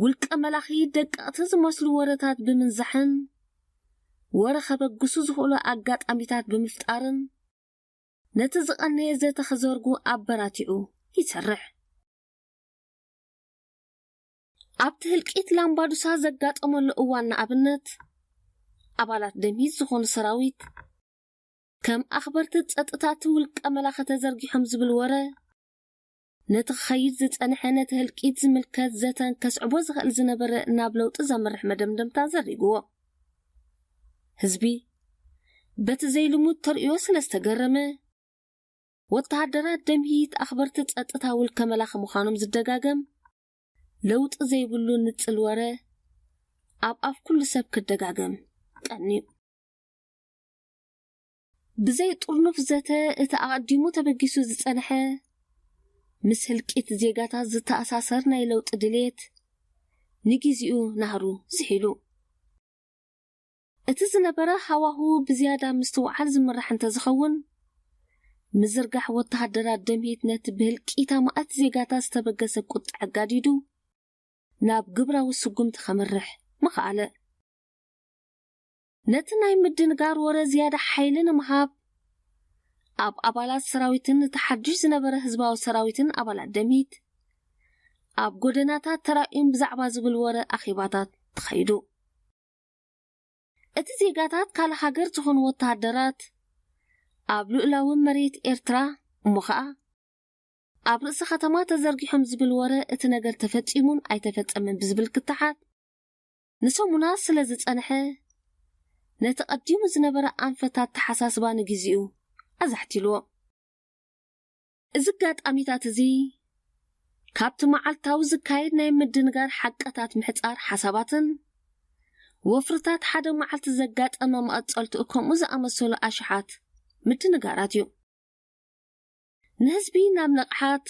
ውልቀ መላኺ ደቀቕቲ ዝመስሉ ወረታት ብምንዛሕን ወረ ከበግሱ ዝኽእሉ ኣጋጣሚታት ብምፍጣርን ነቲ ዝቐነየ ዘተ ክዘርጉ ኣበራቲዑ ይሰርሕ። ኣብቲ ህልቂት ላምባዱሳ ዘጋጠመሉ እዋን ንኣብነት፣ ኣባላት ደምሂት ዝኾኑ ሰራዊት ከም ኣኽበርቲ ጸጥታ እቲ ውልቀ መላኺ ተዘርጊሖም ዝብል ወረ፣ ነቲ ክኸይድ ዝጸንሐ ነቲ ህልቂት ዝምልከት ዘተን ከስዕቦ ዝኽእል ዝነበረ ናብ ለውጢ ዘምርሕ መደምደምታ ዘሪግዎ። ህዝቢ በቲ ዘይልሙድ ተርእዮ ስለ ዝተገረመ፣ ወተሃደራት ደምሂት ኣኽበርቲ ጸጥታ ውልቀ መላኺ ምዃኖም ዝደጋገም ለውጢ ዘይብሉ ንጽል ወረ ኣብ ኣፍ ኩሉ ሰብ ክደጋገም ቀንዩ። ብዘይ ጥርኑፍ ዘተ እቲ ኣቐዲሙ ተበጊሱ ዝጸንሐ ምስ ህልቂት ዜጋታት ዝተኣሳሰር ናይ ለውጢ ድሌት ንግዜኡ ናህሩ ዝሒሉ። እቲ ዝነበረ ሃዋሁ ብዝያዳ ምስትውዓል ዝምራሕ እንተዝኸውን፣ ምዝርጋሕ ወተሃደራት ደምሂት ነቲ ብህልቂታ ማእት ዜጋታት ዝተበገሰ ቁጥዐ ኣጋዲዱ ናብ ግብራዊ ስጉምቲ ከምርሕ ምኸኣለ። ነቲ ናይ ምድንጋር ወረ ዝያዳ ሓይሊ ንምሃብ፣ ኣብ ኣባላት ሰራዊትን እቲ ሓድሽ ዝነበረ ህዝባዊ ሰራዊትን ኣባላት ደምሂት ኣብ ጎደናታት ተራእዮም ብዛዕባ ዝብል ወረ ኣኼባታት ተኻይዱ። እቲ ዜጋታት ካልእ ሃገር ዝኾኑ ወተሃደራት ኣብ ልኡላዊ መሬት ኤርትራ፣ እሞ ኸኣ ኣብ ርእሲ ከተማ ተዘርጊሖም ዝብል ወረ እቲ ነገር ተፈጺሙን ኣይተፈጸመን ብዝብል ክትሓት ንሰሙናት ስለ ዝጸንሐ፣ ነቲ ቀዲሙ ዝነበረ ኣንፈታት ተሓሳስባ ንግዜኡ ኣዛሕቲልዎ። እዚ ኣጋጣሚታት እዚ ካብቲ መዓልታዊ ዝካየድ ናይ ምድንጋር ሓቀታት ምሕጻር ሓሳባትን ወፍርታት ሓደ መዓልቲ ዘጋጠመ መቐጸልትኡ ከምኡ ዝኣመሰሉ ኣሽሓት ምድንጋራት እዩ። ንህዝቢ ናብ ንቕሓት፣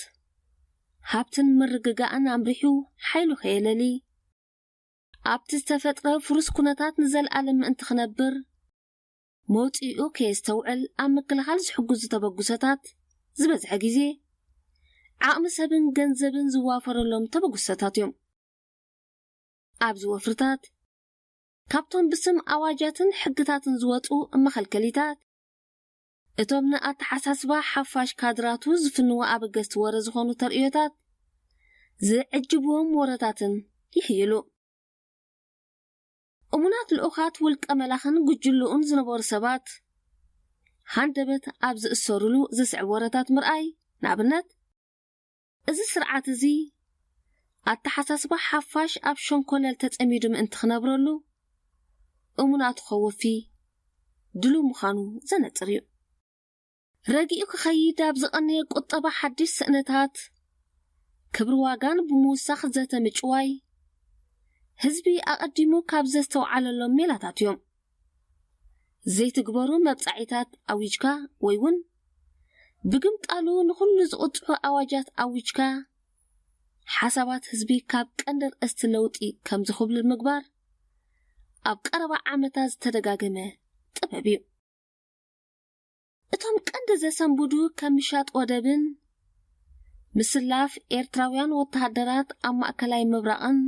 ሃብትን ምርግጋእን ኣምሪሑ ሓይሉ ከየለሊ፣ ኣብቲ ዝተፈጥረ ፍሩስ ኩነታት ንዘለኣለም ምእንቲ ክነብር፣ መውጽኢኡ ከየስተውዕል ኣብ ምክልኻል ዝሕግዙ ተበግሶታት ዝበዝሐ ግዜ ዓቕሚ ሰብን ገንዘብን ዝዋፈረሎም ተበግሶታት እዮም። ኣብዚ ወፍርታት ካብቶም ብስም ኣዋጃትን ሕግታትን ዝወጹ መኸልከሊታት፣ እቶም ንኣተሓሳስባ ሓፋሽ ካድራቱ ዝፍንዎ ኣበገስቲ ወረ ዝኾኑ ተርእዮታት ዝዕጅብዎም ወረታትን ይሕይሉ። እሙናት ልኡኻት ውልቀ መላኽን ጉጅልኡን ዝነበሩ ሰባት ሃንደበት ኣብ ዝእሰሩሉ ዝስዕብ ወረታት ምርኣይ፣ ንኣብነት፣ እዚ ስርዓት እዚ ኣተሓሳስባ ሓፋሽ ኣብ ሸንኮለል ተጸሚዱ ምእንቲ ክነብረሉ እሙናቱ ከወፊ ድሉው ምዃኑ ዘነጽር እዩ። ረጊኡ ክኸይድ ኣብ ዝቐነየ ቁጠባ ሓድሽ ስእነታት ክብሪ ዋጋን ብምውሳኽ ዘተ ምጭዋይ ህዝቢ ኣቐዲሙ ካብ ዘስተውዓለሎም ሜላታት እዮም። ዘይትግበሩ መብጻዒታት ኣዊጅካ ወይ እውን ብግምጣሉ ንኹሉ ዝቕጽዑ ኣዋጃት ኣዊጅካ ሓሳባት ህዝቢ ካብ ቀንዲ ርእስቲ ለውጢ ከም ዝኹብልል ምግባር ኣብ ቀረባ ዓመታት ዝተደጋገመ ጥበብ እዩ። እቶም ቀንዲ ዘሰንብዱ ከም ምሻጥ ወደብን ምስላፍ ኤርትራውያን ወተሃደራት ኣብ ማእከላይ ምብራቕን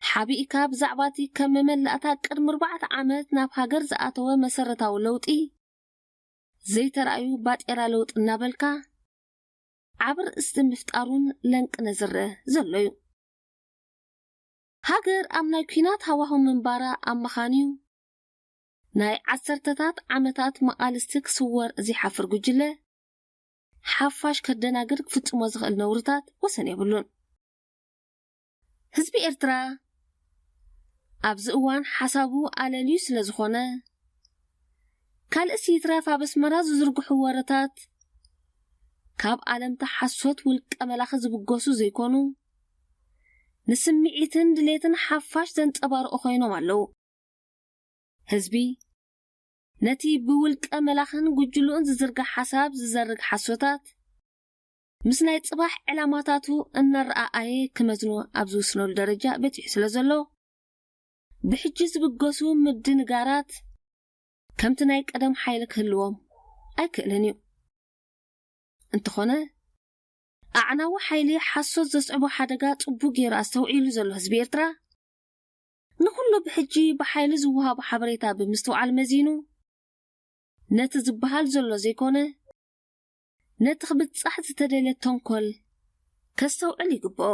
ሓቢእካ ብዛዕባ እቲ ከም መመላእታ ቅድሚ ኣርባዕተ ዓመት ናብ ሃገር ዝኣተወ መሰረታዊ ለውጢ ዘይተራእዩ ባጤራ ለውጢ እናበልካ ዓቢ ርእስቲ ምፍጣሩን ለንቂ ነዝርእ ዘሎ እዩ። ሃገር ኣብ ናይ ኲናት ሃዋሁ ምንባራ ኣብ ምዃን እዩ ናይ ዓሰርተታት ዓመታት መቓልስቲ ክስወር ዘይሓፍር ጉጅለ ሓፋሽ ከደናግር ክፍጽሞ ዝኽእል ነውርታት ወሰን የብሉን። ህዝቢ ኤርትራ ኣብዚ እዋን ሓሳቡ ኣለልዩ ስለ ዝኾነ፣ ካልእስ ይትረፍ ኣብ ኣስመራ ዝዝርግሑ ወረታት ካብ ኣለምታ ሓሶት ውልቀ መላኺ ዝብገሱ ዘይኮኑ፣ ንስምዒትን ድሌትን ሓፋሽ ዘንጸባርቑ ኮይኖም ኣለዉ። ህዝቢ ነቲ ብውልቀ መላኽን ጉጅልኡን ዝዝርጋሕ ሓሳብ ዝዘርግ ሓሶታት ምስ ናይ ጽባሕ ዕላማታቱ እናረኣኣየ ክመዝኖ ኣብ ዝውስነሉ ደረጃ በጺሑ ስለ ዘሎ፣ ብሕጂ ዝብገሱ ምድንጋራት ከምቲ ናይ ቀደም ሓይሊ ክህልዎም ኣይክእልን እዩ። እንተኾነ፣ ኣዕናዊ ሓይሊ ሓሶት ዘስዕቦ ሓደጋ ጽቡቕ ገይሩ ኣስተውዒሉ ዘሎ ህዝቢ ኤርትራ፣ ንኹሉ ብሕጂ ብሓይሊ ዝወሃቦ ሓበሬታ ብምስትውዓል መዚኑ፣ ነቲ ዝበሃል ዘሎ ዘይኮነ፣ ነቲ ክብጻሕ ዝተደልየ ተንኮል ከስተውዕል ይግብኦ።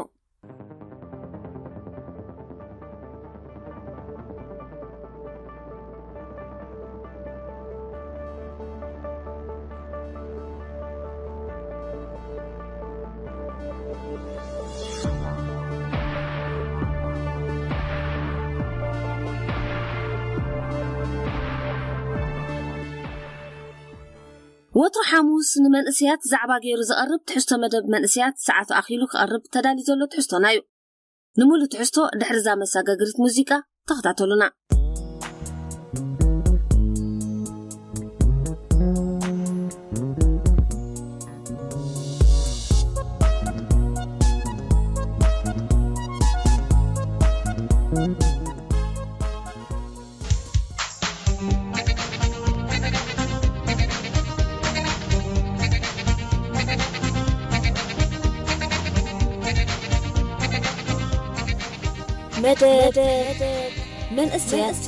ወትሩ ሓሙስ ንመንእሰያት ዛዕባ ገይሩ ዝቐርብ ትሕዝቶ መደብ መንእሰያት ሰዓቱ ኣኺሉ ክቐርብ ተዳልዩ ዘሎ ትሕዝቶና እዩ። ንምሉእ ትሕዝቶ ድሕሪ እዛ መሳጋግሪት ሙዚቃ ተኸታተሉና። መደብ መንእሰያት።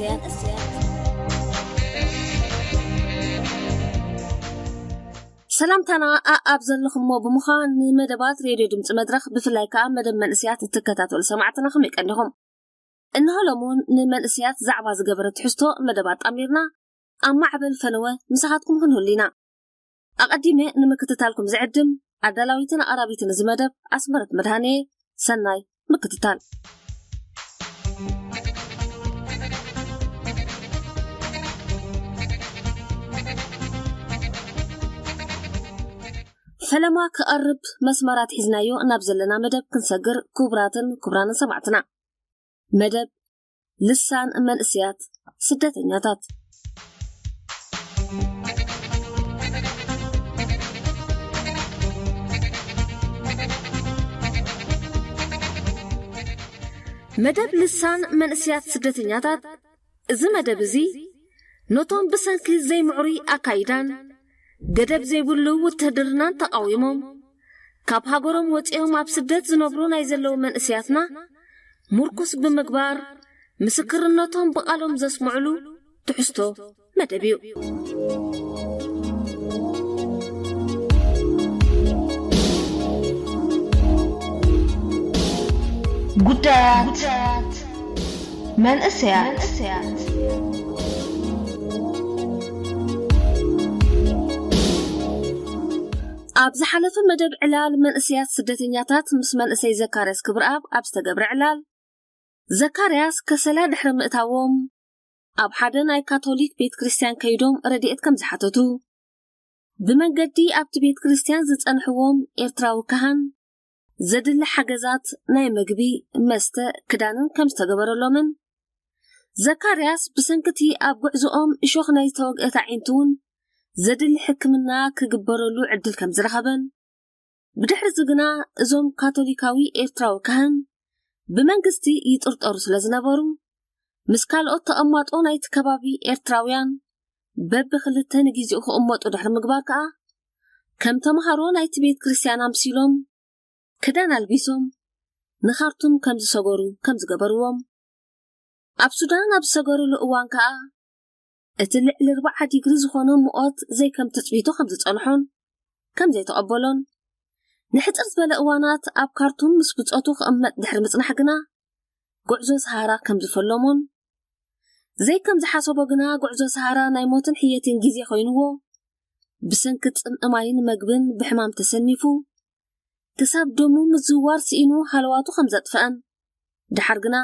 ሰላምታና ኣኣብ ዘለኹሞ ብምዃን ንመደባት ሬድዮ ድምፂ መድረኽ ብፍላይ ከዓ መደብ መንእሰያት እትከታተሉ ሰማዕትና ከመይ ቀኒኹም? እንሆ ሎምውን ንመንእሰያት ዛዕባ ዝገበረ ትሕዝቶ መደብ ኣጣሚርና ኣብ ማዕበል ፈነወ ምሳኻትኩም ክንህሉ ኢና። ኣቐዲመ ንምክትታልኩም ዝዕድም ኣዳላዊትን ኣቕራቢትን እዚ መደብ ኣስመረት መድሃኔ። ሰናይ ምክትታል። ፈለማ ክቐርብ መስመራት ሒዝናዮ ናብ ዘለና መደብ ክንሰግር፣ ክቡራትን ክቡራንን ሰማዕትና፣ መደብ ልሳን መንእሰያት ስደተኛታት። መደብ ልሳን መንእሰያት ስደተኛታት። እዚ መደብ እዚ ነቶም ብሰንኪ ዘይምዕሩይ ኣካይዳን ገደብ ዘይብሉ ውትህድርናን ተቓዊሞም ካብ ሃገሮም ወፂኦም ኣብ ስደት ዝነብሩ ናይ ዘለዉ መንእሰያትና ምርኩስ ብምግባር ምስክርነቶም ብቓሎም ዘስምዕሉ ትሕዝቶ መደብ እዩ። ጉዳያት መንእሰያት። ኣብ ዝሓለፈ መደብ ዕላል መንእሰያት ስደተኛታት ምስ መንእሰይ ዘካርያስ ክብረኣብ ኣብ ዝተገብረ ዕላል፣ ዘካርያስ ከሰላ ድሕሪ ምእታዎም ኣብ ሓደ ናይ ካቶሊክ ቤት ክርስትያን ከይዶም ረድኤት ከም ዝሓተቱ፣ ብመንገዲ ኣብቲ ቤት ክርስትያን ዝጸንሕዎም ኤርትራዊ ካህን ዘድሊ ሓገዛት ናይ መግቢ፣ መስተ፣ ክዳንን ከም ዝተገበረሎምን፣ ዘካርያስ ብሰንክቲ ኣብ ጉዕዞኦም እሾኽ ናይ ዝተወግአት ኣዒንቱ እውን ዘድሊ ሕክምና ክግበረሉ ዕድል ከም ዝረኸበን፣ ብድሕሪ እዚ ግና እዞም ካቶሊካዊ ኤርትራዊ ካህን ብመንግስቲ ይጥርጠሩ ስለ ዝነበሩ፣ ምስ ካልኦት ተቐማጦ ናይቲ ከባቢ ኤርትራውያን በብክልተ ንግዜኡ ክቕመጡ ድሕሪ ምግባር ከኣ፣ ከም ተምሃሮ ናይቲ ቤት ክርስትያን ኣምሲሎም፣ ክዳን ኣልቢሶም፣ ንኻርቱም ከም ዝሰገሩ ከም ዝገበርዎም፣ ኣብ ሱዳን ኣብ ዝሰገሩሉ እዋን ከኣ፣ እቲ ልዕሊ ኣርብዓ ዲግሪ ዝኾነ ሙቐት ዘይከም ትጽቢቱ ከም ዝጸንሖን ከም ዘይተቐበሎን፣ ንሕጽር ዝበለ እዋናት ኣብ ካርቱም ምስ ብጾቱ ክቕመጥ ድሕሪ ምጽናሕ ግና፣ ጉዕዞ ሰሃራ ከም ዝፈለሞን፣ ዘይከም ዝሓሰቦ ግና ጉዕዞ ሰሃራ ናይ ሞትን ሕየትን ግዜ ኮይንዎ፣ ብሰንኪ ጽምኢ ማይን መግብን ብሕማም ተሰኒፉ፣ ክሳብ ደሙ ምዝዋር ስኢኑ ሃለዋቱ ከም ዘጥፍአን፣ ደሓር ግና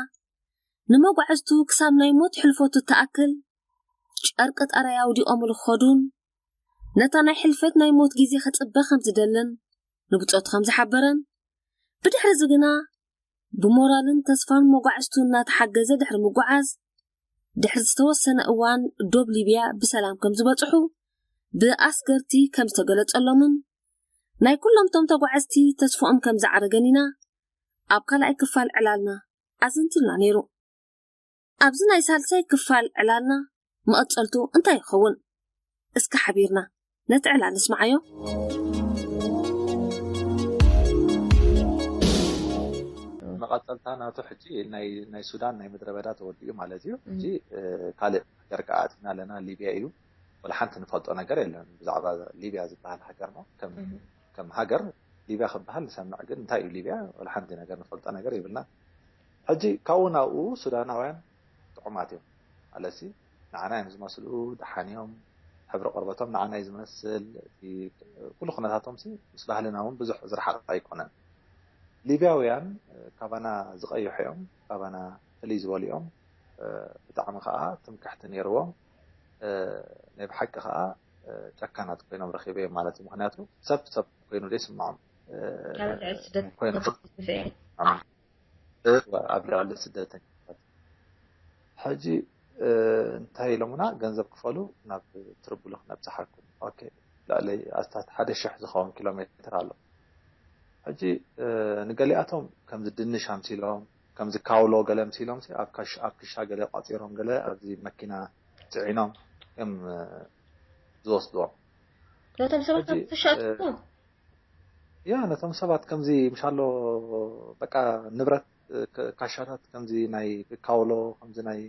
ንመጓዕዝቱ ክሳብ ናይ ሞት ሕልፈቱ እትኣክል ጨርቂ ጥራይ ኣውዲቖምሉ ክኸዱን፣ ነታ ናይ ሕልፈት ናይ ሞት ግዜ ክጽበ ከም ዝደልን ንብጾቱ ከም ዝሓበረን፣ ብድሕሪ እዚ ግና ብሞራልን ተስፋን መጓዕዝቱ እናተሓገዘ ድሕሪ ምጉዓዝ፣ ድሕሪ ዝተወሰነ እዋን ዶብ ሊብያ ብሰላም ከም ዝበጽሑ ብኣስገርቲ ከም ዝተገለጸሎምን፣ ናይ ኩሎም እቶም ተጓዓዝቲ ተስፍኦም ከም ዝዓረገን ኢና ኣብ ካልኣይ ክፋል ዕላልና ኣዘንቲልና ነይሩ። ኣብዚ ናይ ሳልሳይ ክፋል ዕላልና መቐጸልቱ እንታይ ይኸውን? እስከ ሓቢርና ነቲ ዕላል ንስምዓዮ። መቐጸልታ ናቱ ሕጂ ናይ፣ ናይ ሱዳን ናይ ምድረ በዳ ተወዲኡ ማለት እዩ። ሕጂ እ፣ ካልእ ሃገር ከኣ ኣቲና ኣለና፣ ሊብያ እዩ። ወላ ሓንቲ ንፈልጦ ነገር የለን ብዛዕባ ሊብያ ዝበሃል ሃገር ነው። ከም፣ ከም ሃገር ሊብያ ክበሃል ንሰምዕ፣ ግን እንታይ እዩ ሊብያ? ወላ ሓንቲ ነገር ንፈልጦ ነገር የብልና። ሕጂ ካብኡ ናብኡ ሱዳናውያን ጥዑማት እዮም። ኣለሲ ንዓና እዮም ዝመስሉ፣ ደሓን እዮም። ሕብሪ ቆርበቶም ንዓና እዩ ዝመስል። እቲ ኩሉ ኩነታቶም ሲ ምስ ባህልና እውን ብዙሕ ዝረሓቐ ኣይኮነን። ሊብያውያን ካባና ዝቐይሑ እዮም፣ ካባና ፍልይ ዝበሉ እዮም። ብጣዕሚ ከዓ ትምክሕቲ ነይርዎም። ናይ ብሓቂ ከዓ ጨካናት ኮይኖም ረኺበዮም ማለት እዩ። ምክንያቱ ሰብ ሰብ ኮይኑ ዶ ይስምዖም? ኣብ ልዕሊ ስደት ኮይኑ ዝፍኤ ኣብ ልዕሊ ስደተኛታት ሕጂ እንታይ ኢሎምና? ገንዘብ ክፈሉ ናብ ትርብሉ ክነብፅሓኩም። ኦኬ፣ ልዕሊ ኣስታት ሓደ ሽሕ ዝኸውን ኪሎ ሜትር ኣሎ። ሕጂ ንገሊኣቶም ከምዚ ድንሽ ኣምሲሎም ከምዚ ካውሎ ገለ ምሲሎም ሲ ኣብ ካሽ ኣብ ክሻ ገለ ቋጺሮም ገለ ኣብዚ መኪና ጽዒኖም እዮም ዝወስድዎም። ነቶም ሰባት ተሻጥኩ ያ ነቶም ሰባት ከምዚ ምሻሎ በቃ ንብረት ካሻታት ከምዚ ናይ ካውሎ ከምዚ ናይ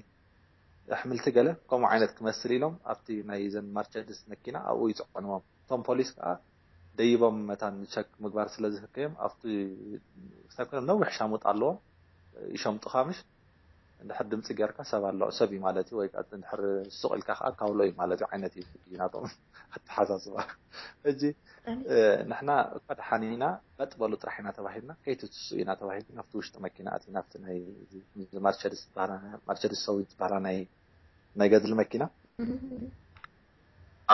ኣሕምልቲ ገለ ከምኡ ዓይነት ክመስል ኢሎም ኣብቲ ናይ ዘን ማርቸድስ መኪና ኣብኡ ይፅዕንዎም። እቶም ፖሊስ ከዓ ደይቦም መታን ቸክ ምግባር ስለ ዝህከዮም ኣብቲ ክሳብ ከሎም ነዊሕ ሻሙጥ ኣለዎም ይሸምጡኻ ምሽ እንድሕር ድምፂ ጌርካ ሰብ ኣሎ ሰብ እዩ ማለት እዩ ወይ ከዓ እንድሕር ሱቕ ኢልካ ከዓ ካውሎ እዩ ማለት እዩ ዓይነት እዩ ናቶም ኣተሓሳስባ። ሕጂ ንሕና እኳ ደሓን ኢና በጥ በሉ ጥራሕ ኢና ተባሂልና ከይትትሱ ኢና ተባሂልና ኣብቲ ውሽጢ መኪና ኣቲ ናብቲ ናይ ማርቸድስ ሰዊት ዝበሃላ ናይ ናይ ገድሊ መኪና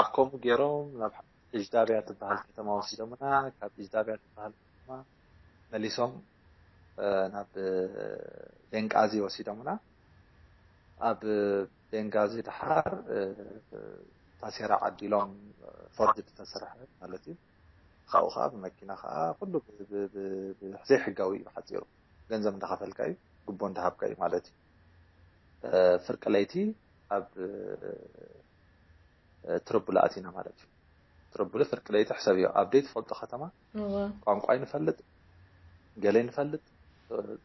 ኣብ ከምኡ ገይሮም ናብ እጅዳብያ ትበሃል ከተማ ወሲዶምና ካብ እጅዳብያ ትበሃል ከተማ መሊሶም ናብ ቤንቃዚ ወሲዶምና ኣብ ቤንጋዚ ድሓር ታሴራ ዓዲሎም ፎርጅ ዝተሰርሐ ማለት እዩ ካብኡ ከዓ ብመኪና ከዓ ኩሉ ዘይሕጋዊ እዩ ሓፂሩ ገንዘብ እንዳኸፈልካ እዩ ግቦ እንዳሃብካ እዩ ማለት እዩ ፍርቂ ለይቲ ኣብ ትርቡል ኣቲና ማለት እዩ ትርቡል ፍርቂ ለይቲ ሕሰብ እዩ ኣብ ደይ ትፈልጦ ከተማ ቋንቋ ይንፈልጥ ገለ ይንፈልጥ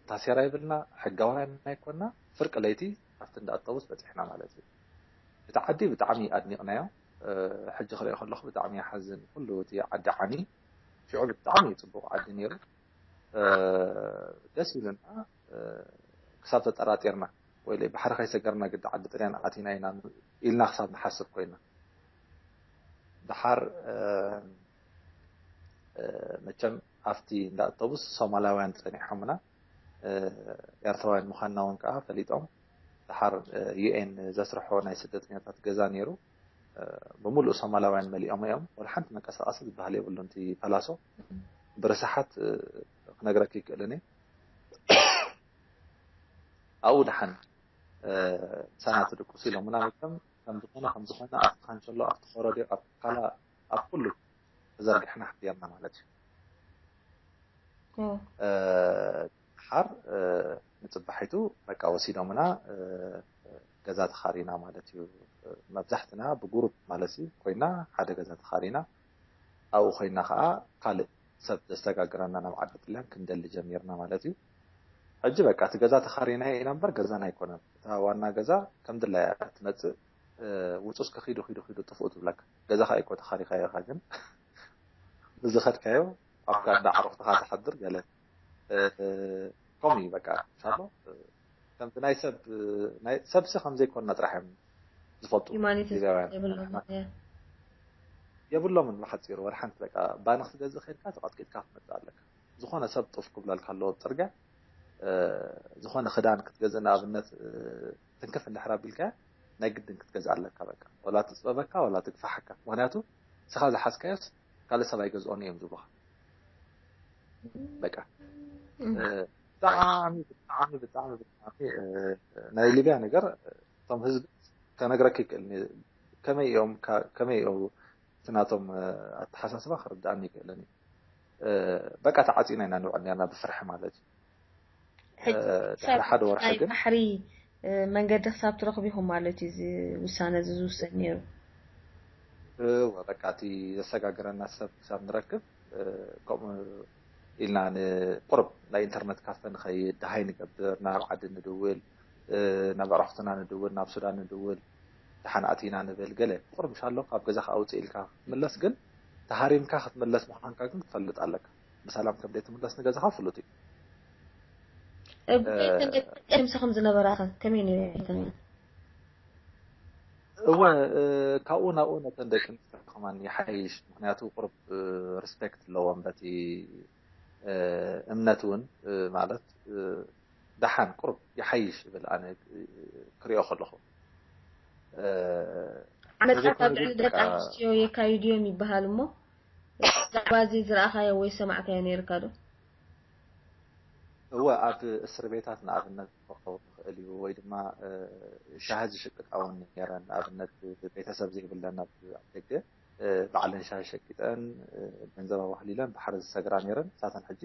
ታሴራ ይብልና ሕጋውያን ኣይኮና ፍርቂ ለይቲ ኣብቲ እንዳ ኣውቶቡስ በፂሕና ማለት እዩ እቲ ዓዲ ብጣዕሚ ኣድኒቕናዮ ሕጂ ክሪኦ ከለኹ ብጣዕሚ ይሓዝን ኩሉ እቲ ዓዲ ዓኒ ሽዑ ብጣዕሚ እዩ ፅቡቕ ዓዲ ነይሩ ደስ ይብለና ክሳብ ተጠራጢርና ወይ ባሕሪ ከይሰገርና ግዲ ዓዲ ጥልያን ኣቲና ኢና ኢልና ክሳብ ንሓስብ ኮይና ድሓር መቸም ኣብቲ እንዳ ኣውቶቡስ ሶማላውያን ፀኒሖምና ኤርትራውያን ምዃንና እውን ከዓ ፈሊጦም ድሓር ዩኤን ዘስርሖ ናይ ስደተኛታት ገዛ ነይሩ ብምሉእ ሶማላውያን መሊኦም እዮም ወላ ሓንቲ መንቀሳቀሲ ዝበሃል የብሉን እቲ ፓላሶ ብርሳሓት ክነግረክ ይክእልን ኣብኡ ድሓን ምሳና ትድቁስ ኢሎምና መቸም ከም ዝኾነ ከም ዝኾነ ኣብቲ ካንቸሎ ኣብቲ ኮረዶ ኣብ ካላ ኣብ ኩሉ ተዘርጊሕና ሓዲርና ማለት እዩ ድሓር ንፅባሒቱ በቃ ወሲዶምና ገዛ ተኻሪና ማለት እዩ መብዛሕትና ብጉሩፕ ማለት እዩ ኮይና ሓደ ገዛ ተኻሪና ኣብኡ ኮይና ከዓ ካልእ ሰብ ዘሰጋግረና ናብ ዓዲ ጥልያን ክንደሊ ጀሚርና ማለት እዩ ሕጂ በቃ እቲ ገዛ ተኻሪና ኢና እምበር ገዛና ኣይኮነን እታ ዋና ገዛ ከም ድላያ ትመፅእ ውፁስ ከኺዱ ኺዱ ኺዱ ጥፍኡ ትብለካ ገዛ ካ እኮ ተኻሪካ ኢኻ ግን ብዝኸድካዮ ኣብካ እንዳ ዓረፍትኻ ትሓድር ገለ ከምኡ እዩ በቃ ሻሎ ከምቲ ናይ ሰብ ሰብሲ ከም ዘይኮንና ጥራሕ እዮም ዝፈልጡ ሊብያውያን የብሎምን ብሓፂሩ ወላ ሓንቲ በቃ ባኒ ክትገዝእ ከድካ ተቐጥቂጥካ ክትመፅእ ኣለካ ዝኾነ ሰብ ጡፍ ክብለልካ ኣለዎ ፅርግያ ዝኾነ ክዳን ክትገዝእ ንኣብነት ትንክፍ እንድሕር ኣቢልካ ናይ ግድን ክትገዝእ ኣለካ በቃ ወላ ትፅበበካ ወላ ትግፋሓካ ምክንያቱ ንስኻ ዝሓዝካዮስ ካልእ ሰብ ኣይገዝኦን እዮም ዝብሉኻ በቃ ብጣዕሚ ብጣዕሚ ብጣዕሚ ብጣዕሚ ናይ ሊብያ ነገር እቶም ህዝቢ ከነግረክ ይክእል ከመይ እዮም ከመይ እዮም እቲ ናቶም ኣተሓሳስባ ክርድኣኒ ይክእልን እዩ በቃ ተዓፂና ኢና ንውዕል ነርና ብፍርሒ ማለት እዩ ድሕሪ ሓደ ወርሒ ግን ባሕሪ መንገዲ ክሳብ ትረኽቡ ኢኹም ማለት እዩ እዚ ውሳነ እዚ ዝውሰን ነይሩ እወ በቃ እቲ ዘሰጋግረና ሰብ ክሳብ ንረክብ ከምኡ ኢልና ንቁርብ ናይ ኢንተርነት ካፈ ንኸይድ ደሃይ ንገብር ናብ ዓዲ ንድውል ናብ ኣዕሩኽትና ንድውል ናብ ሱዳን ንድውል ደሓን ኣቲና ንብል ገለ ቁርብ ምሻሎ ካብ ገዛ ክኣውፅእ ኢልካ ክትምለስ ግን ተሃሪምካ ክትምለስ ምዃንካ ግን ክትፈልጥ ኣለካ ብሰላም ከም ዘይትምለስ ንገዛኻ ፍሉጥ እዩ ምሳኹም ዝነበራኸ ከመይ ነይሩ እወ ካብኡ ናብኡ ነተን ደቂ ኣንስትዮ ከማን ይሓይሽ ምክንያቱ ቁርብ ሪስፔክት ኣለዎም በቲ እምነት እውን ማለት ደሓን ቁርብ ይሓይሽ ይብል ኣነ ክሪኦ ከለኹ ዓመፃት ኣብ ልዕሊ ደቂ ኣንስትዮ የካይዱ እዮም ይበሃል እሞ ብዛዕባ እዚ ዝረኣኻዮ ወይ ሰማዕካዮ ነይርካ ዶ እወ ኣብ እስር ቤታት ንኣብነት ክኸውን ይኽእል እዩ ወይ ድማ ሻሂ ዝሽቅጣ እውን ነይረን ንኣብነት ቤተሰብ ዘይብለን ኣብ ደገ ባዕለን ሻሂ ሸቂጠን ገንዘብ ኣዋህሊለን ባሕሪ ዝሰግራ ነይረን ንሳተን ሕጂ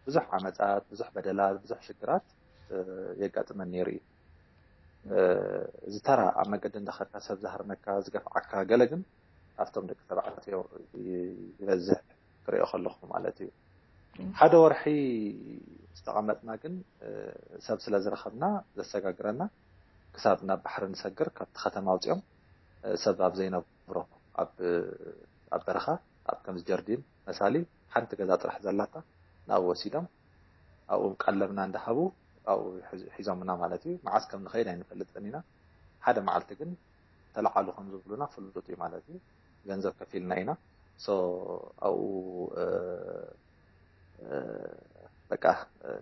ብዙሕ ዓመፃት ብዙሕ በደላት ብዙሕ ሽግራት የጋጥመን ነይሩ እዩ። እዚ ተራ ኣብ መገዲ እንዳኸድካ ሰብ ዝሃርመካ፣ ዝገፍዓካ፣ ገለ ግን ኣብቶም ደቂ ተባዕትዮ ይበዝሕ ክሪኦ ከለኹ ማለት እዩ። ሓደ ወርሒ ዝተቐመጥና ግን ሰብ ስለ ዝረኸብና ዘሰጋግረና፣ ክሳብ ናብ ባሕሪ ንሰግር፣ ካብቲ ከተማ ኣውፂኦም ሰብ ኣብ ዘይነብሮ ኣብ በረኻ፣ ኣብ ከምዚ ጀርዲን መሳሊ ሓንቲ ገዛ ጥራሕ ዘላታ ናብኡ ወሲዶም ኣብኡ ቀለብና እንዳሃቡ ኣብኡ ሒዞምና ማለት እዩ። መዓስ ከም ንኸይድ ኣይንፈልጥን ኢና። ሓደ መዓልቲ ግን ተለዓሉ ከም ዝብሉና ፍሉጥ እዩ ማለት እዩ። ገንዘብ ከፊልና ኢና። ሶ ኣብኡ በቃ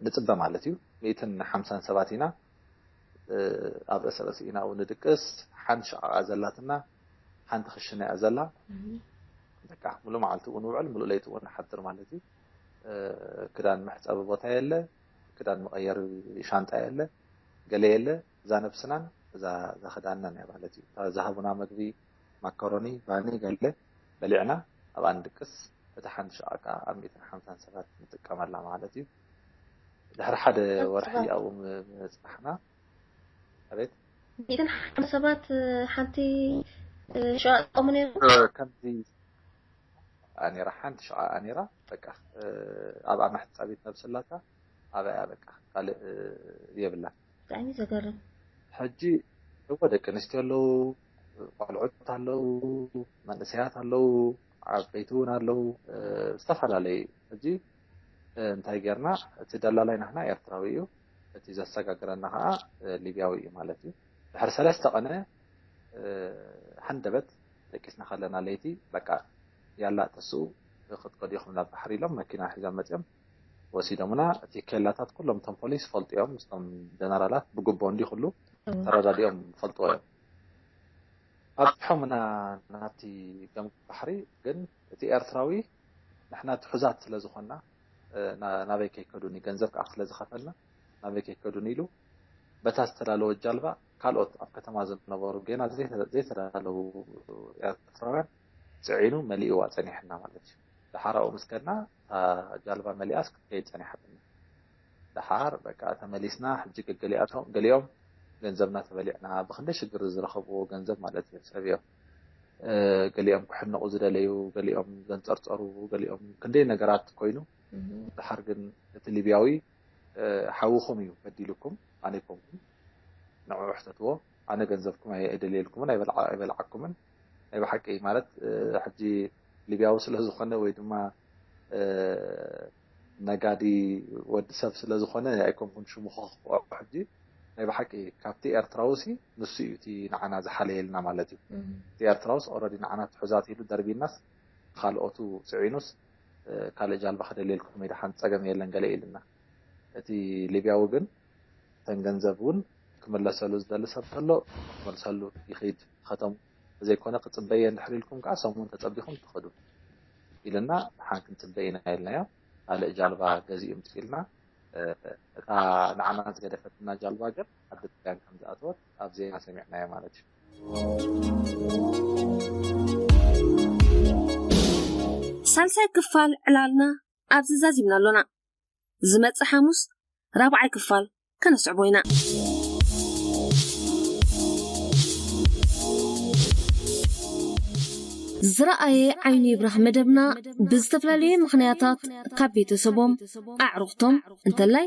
ንፅበ ማለት እዩ። ሚእትን ሓምሳን ሰባት ኢና። ኣብ ርእሰ ርእሲ ኢና ኣብኡ ንድቅስ። ሓንቲ ሸቓቓ ዘላትና፣ ሓንቲ ክሽነ እያ ዘላ። በቃ ሙሉ መዓልቲ እውን ውዕል፣ ሙሉ ለይቲ እውን ንሓድር ማለት እዩ። ክዳን መሕፀቢ ቦታ የለ፣ ክዳን መቐየሪ ሻንጣ የለ፣ ገለ የለ። እዛ ነብስናን እዛ እዛ ክዳንናን እያ ማለት እዩ። እታ ዝሃቡና መግቢ ማካሮኒ፣ ባኒ፣ ገለ በሊዕና ኣብኣ ንድቅስ። እታ ሓንቲ ሸቓ ከዓ ኣብ ሚእትን ሓምሳን ሰባት ንጥቀመላ ማለት እዩ። ድሕሪ ሓደ ወርሒ ኣብኡ ምፅናሕና፣ ኣቤት፣ ሚእትን ሓምሳን ሰባት ሓንቲ ሸቓ ይጥቀሙ ነይሮም። ከምዚ ኣኔራ ሓንቲ ሸቓ ኣኔራ በቃ ኣብኣ መሕፀቢት ነብስላታ ኣበያ በቃ ካልእ የብላን። ብጣዕሚ ዘገርም። ሕጂ እወ ደቂ ኣንስትዮ ኣለዉ፣ ቆልዑት ኣለዉ፣ መንእሰያት ኣለዉ፣ ዓበይቲ እውን ኣለዉ፣ ዝተፈላለዩ። ሕጂ እንታይ ጌርና? እቲ ደላላይ ናህና ኤርትራዊ እዩ፣ እቲ ዘሰጋግረና ከዓ ሊብያዊ እዩ ማለት እዩ። ድሕሪ ሰለስተ ቀነ ሃንደበት ደቂስና ከለና ለይቲ በቃ ያላ ተስኡ ክትከዱ ኢኹም ናብ ባሕሪ ኢሎም መኪና ሒዞም መፅኦም ወሲዶምና። እቲ ኬላታት ኩሎም እቶም ፖሊስ ፈልጡ እዮም፣ ምስቶም ጀነራላት ብግቦ እንዲ ኩሉ ተረዳዲኦም ፈልጥዎ እዮም። ኣብሖምና ናብቲ ገምገም ባሕሪ። ግን እቲ ኤርትራዊ ንሕና ትሑዛት ስለ ዝኾንና ናበይ ከይከዱኒ፣ ገንዘብ ከዓ ስለ ዝኸፈልና ናበይ ከይከዱኒ ኢሉ በታ ዝተዳለወት ጃልባ ካልኦት ኣብ ከተማ ዝነበሩ ጌና ዘይተዳለዉ ኤርትራውያን ፅዒኑ መሊእዋ ፀኒሕና ማለት እዩ። ደሓራኡ ምስ ከድና እታ ጃልባ መሊኣስ ክትከይድ ፀኒሓትና። ደሓር በቃ ተመሊስና። ሕጂ ገገሊኣቶም ገሊኦም ገንዘብና ተበሊዕና፣ ብክንደይ ሽግር ዝረኸብዎ ገንዘብ ማለት እዩ ሰብ እዮም። ገሊኦም ክሕንቑ ዝደለዩ፣ ገሊኦም ዘንፀርፀሩ፣ ገሊኦም ክንደይ ነገራት ኮይኑ፣ ደሓር ግን እቲ ሊብያዊ ሓውኹም እዩ በዲሉኩም፣ ኣነ ኣይኮንኩን። ንዕኡ ሕተትዎ። ኣነ ገንዘብኩም ኣይደልየልኩምን ኣይበልዓኩምን። ናይ ብሓቂ ማለት ሕጂ ሊብያዊ ስለ ዝኾነ ወይ ድማ ነጋዲ ወዲ ሰብ ስለ ዝኾነ ኣይኮንኩን ሽሙ ከኽፍኦ። ሕጂ ናይ ብሓቂ ካብቲ ኤርትራዊ ሲ ንሱ እዩ እቲ ንዓና ዝሓለየልና ማለት እዩ። እቲ ኤርትራውስ ኦረዲ ንዓና ትሑዛት ኢሉ ደርቢናስ ካልኦቱ ፅዒኑስ ካልእ ጃልባ ክደልየልኩም ወይ ደሓን ፀገም የለን ገለ ኢልና። እቲ ሊብያዊ ግን እተን ገንዘብ እውን ክምለሰሉ ዝደሊ ሰብ ተሎ ክመልሰሉ ይኽድ። ከተም ዘይኮነ ክፅበየ እንድሕር ኢልኩም ከዓ ሰሙን ተፀቢኹም ትኸዱ ኢልና። ደሓን ክንፅበ ኢና ኢልናዮ። ካልእ ጃልባ ገዚኡ ምፅኢልና። እታ ንዓና ዝገደፈትና ጃልባ ግን ዓዲ ጥልያን ከም ዝኣተወት ኣብ ዜና ሰሚዕናዮ ማለት እዩ። ሳልሳይ ክፋል ዕላልና ኣብዚ ዛዚምና ኣሎና። ዝመጽእ ሓሙስ ራብዓይ ክፋል ከነስዕቦ ኢና። ዝረኣየ ዓይኑ ይብራህ መደብና ብዝተፈላለየ ምኽንያታት ካብ ቤተሰቦም ኣዕሩኽቶም እንተላይ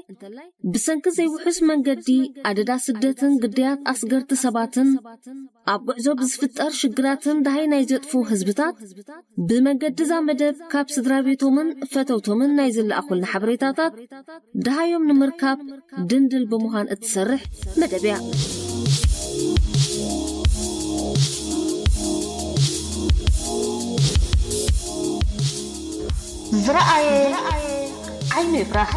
ብሰንኪ ዘይውሑስ መንገዲ ኣደዳ ስደትን ግዳያት ኣስገርቲ ሰባትን ኣብ ጉዕዞ ብዝፍጠር ሽግራትን ደሃይ ናይ ዘጥፉ ህዝብታት ብመንገዲ እዛ መደብ ካብ ስድራ ቤቶምን ፈተውቶምን ናይ ዝለኣኹልና ሓበሬታታት ደሃዮም ንምርካብ ድንድል ብምዃን እትሰርሕ መደብ እያ። ዝረኣየ ዓይኑ ይፍራሕ።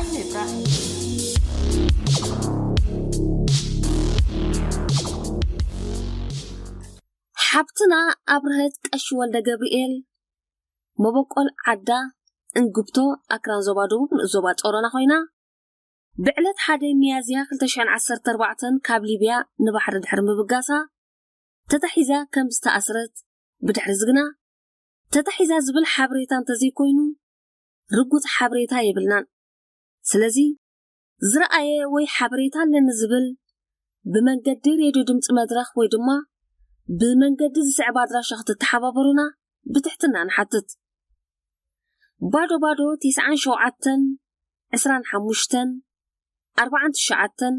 ሓብትና ኣብርሀት ቀሺ ወልደ ገብርኤል መበቆል ዓዳ እንግብቶ ኣክራን ዞባ ደቡብ ንኡስ ዞባ ጾሮና ኮይና ብዕለት ሓደ ሚያዝያ ክልተ ሽሕን ዓሰርተ ኣርባዕተን ካብ ሊብያ ንባሕሪ ድሕሪ ምብጋሳ ተታሒዛ ከም ዝተኣስረት ብድሕሪ ዝግና ተታሒዛ ዝብል ሓበሬታ እንተዘይኮይኑ ርጉጽ ሓበሬታ የብልናን። ስለዚ ዝረኣየ ወይ ሓበሬታ ኣለኒ ዝብል ብመንገዲ ሬድዮ ድምፂ መድረኽ ወይ ድማ ብመንገዲ ዝስዕብ ኣድራሻ ክትተሓባበሩና ብትሕትና ንሓትት። ባዶ ባዶ ተስዓን ሸውዓተን ዕስራን ሓሙሽተን ኣርባዓን ትሽዓተን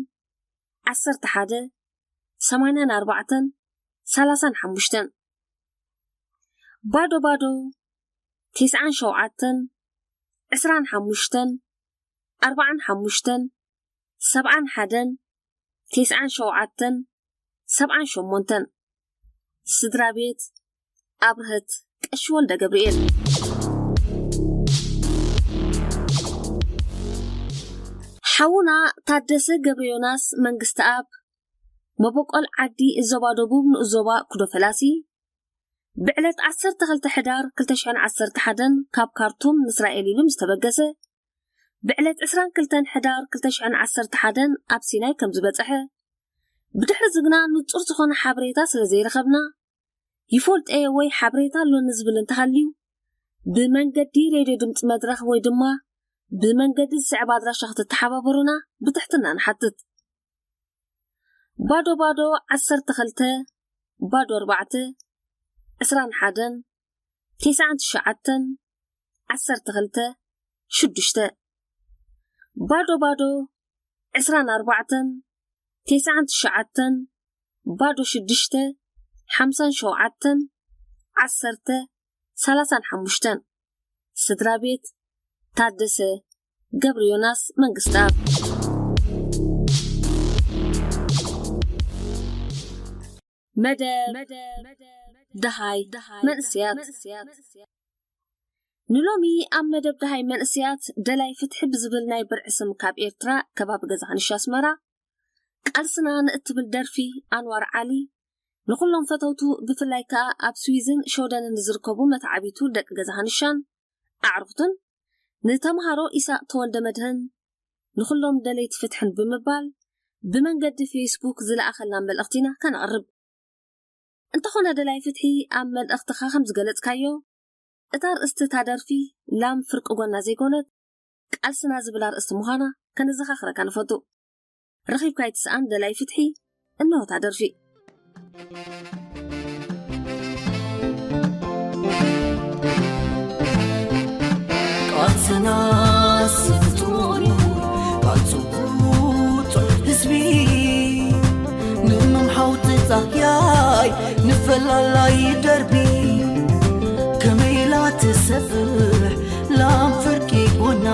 ዓሰርተ ሓደ ሰማንያን ኣርባዕተን ሰላሳን ሓሙሽተን። ባዶ ባዶ ተስዓን ሸውዓተን ዕስራን ሓሙሽተን ኣርባዓን ሓሙሽተን ሰብዓን ሓደን ተስዓን ሸውዓተን ሰብዓን ሸሞንተን። ስድራ ቤት ኣብርሀት ቀሺ ወልደ ገብርኤል። ሓውና ታደሰ ገብረ ዮናስ መንግስተኣብ፣ መበቆል ዓዲ ዞባ ደቡብ ንኡስ ዞባ ኩዶ ፈላሲ፣ ብዕለት ዓሰርተ ክልተ ሕዳር ክልተ ሽሕን ዓሰርተ ሓደን ካብ ካርቱም ንእስራኤል ኢሉ ምስ ተበገሰ፣ ብዕለት ዕስራን ክልተን ሕዳር ክልተ ሽሕን ዓሰርተ ሓደን ኣብ ሲናይ ከም ዝበጽሐ፣ ብድሕሪ ዝግና ንጹር ዝኾነ ሓበሬታ ስለ ዘይረኸብና፣ ይፈልጦ እየ ወይ ሓበሬታ ኣሎኒ ዝብል እንተሃልዩ፣ ብመንገዲ ሬድዮ ድምፂ መድረኽ ወይ ድማ ብመንገዲ ዝስዕብ ኣድራሻ ክትተሓባበሩና ብትሕትና ንሓትት። ባዶ ባዶ ዓሰርተ ክልተ፣ ባዶ ኣርባዕተ፣ ዕስራን ሓደን፣ ተስዓን ትሽዓተን፣ ዓሰርተ ክልተ፣ ሽዱሽተ። ባዶ ባዶ ዕስራን ኣርባዕተን፣ ተስዓን ትሽዓተን፣ ባዶ ሽዱሽተ፣ ሓምሳን ሸውዓተን፣ ዓሰርተ፣ ሰላሳን ሓሙሽተን። ስድራ ቤት ታደሰ ገብረ ዮናስ መንግስተኣብ። መደብ ደሃይ መንእስያት። ንሎሚ ኣብ መደብ ደሃይ መንእስያት ደላይ ፍትሒ ብዝብል ናይ ብርዒ ስም ካብ ኤርትራ ከባቢ ገዛ ሃንሻ ኣስመራ ቃልስና ንእትብል ደርፊ ኣንዋር ዓሊ ንኹሎም ፈተውቱ ብፍላይ ከኣ ኣብ ስዊዝን ሸወደንን ንዝርከቡ መተዓቢቱ ደቂ ገዛ ሃንሻን ኣዕሩኽቱን ንተምሃሮ ኢሳቕ ተወልደ መድህን ንኹሎም ደለይቲ ፍትሕን ብምባል ብመንገዲ ፌስቡክ ዝለኣኸልና መልእኽቲ ኢና ከነቕርብ። እንተኾነ ደላይ ፍትሒ ኣብ መልእኽትኻ ከም ዝገለጽካዮ እታ ኣርእስቲ እታ ደርፊ ላም ፍርቂ ጎና ዘይኮነት ቃልስና ዝብል ኣርእስቲ ምዃና ከነዘኻኽረካ ንፈቱ። ረኺብካ ኣይትስኣን ደላይ ፍትሒ፣ እነሆ እታ ደርፊ። ቃልስናስ ፍጡር እዩ ቃልሱ ቁጡዕ ህዝቢ ንምምሓው ተጻህያይ ንፈላላይ ደርቢ ከመይ ኢላ ትሰፍሕ ላም ፍርቂ ጎና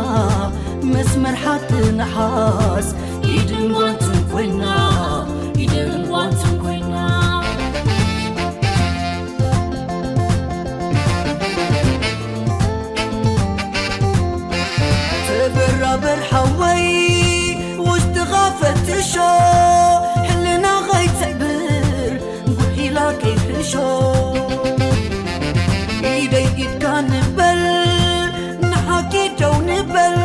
መስመር ሓቂ ንሓስ ኢድን ጓንትን ኮይና ኢድን ጓንትን ኮይና ተበራበር ሓወይ ውሽጥኻ ፈትሾ ሕልና ኸይትዕብር ጉሒላ ከይትሕሾ ኢደይ ኢድካ ንበል ንሓቂ ደው ንበል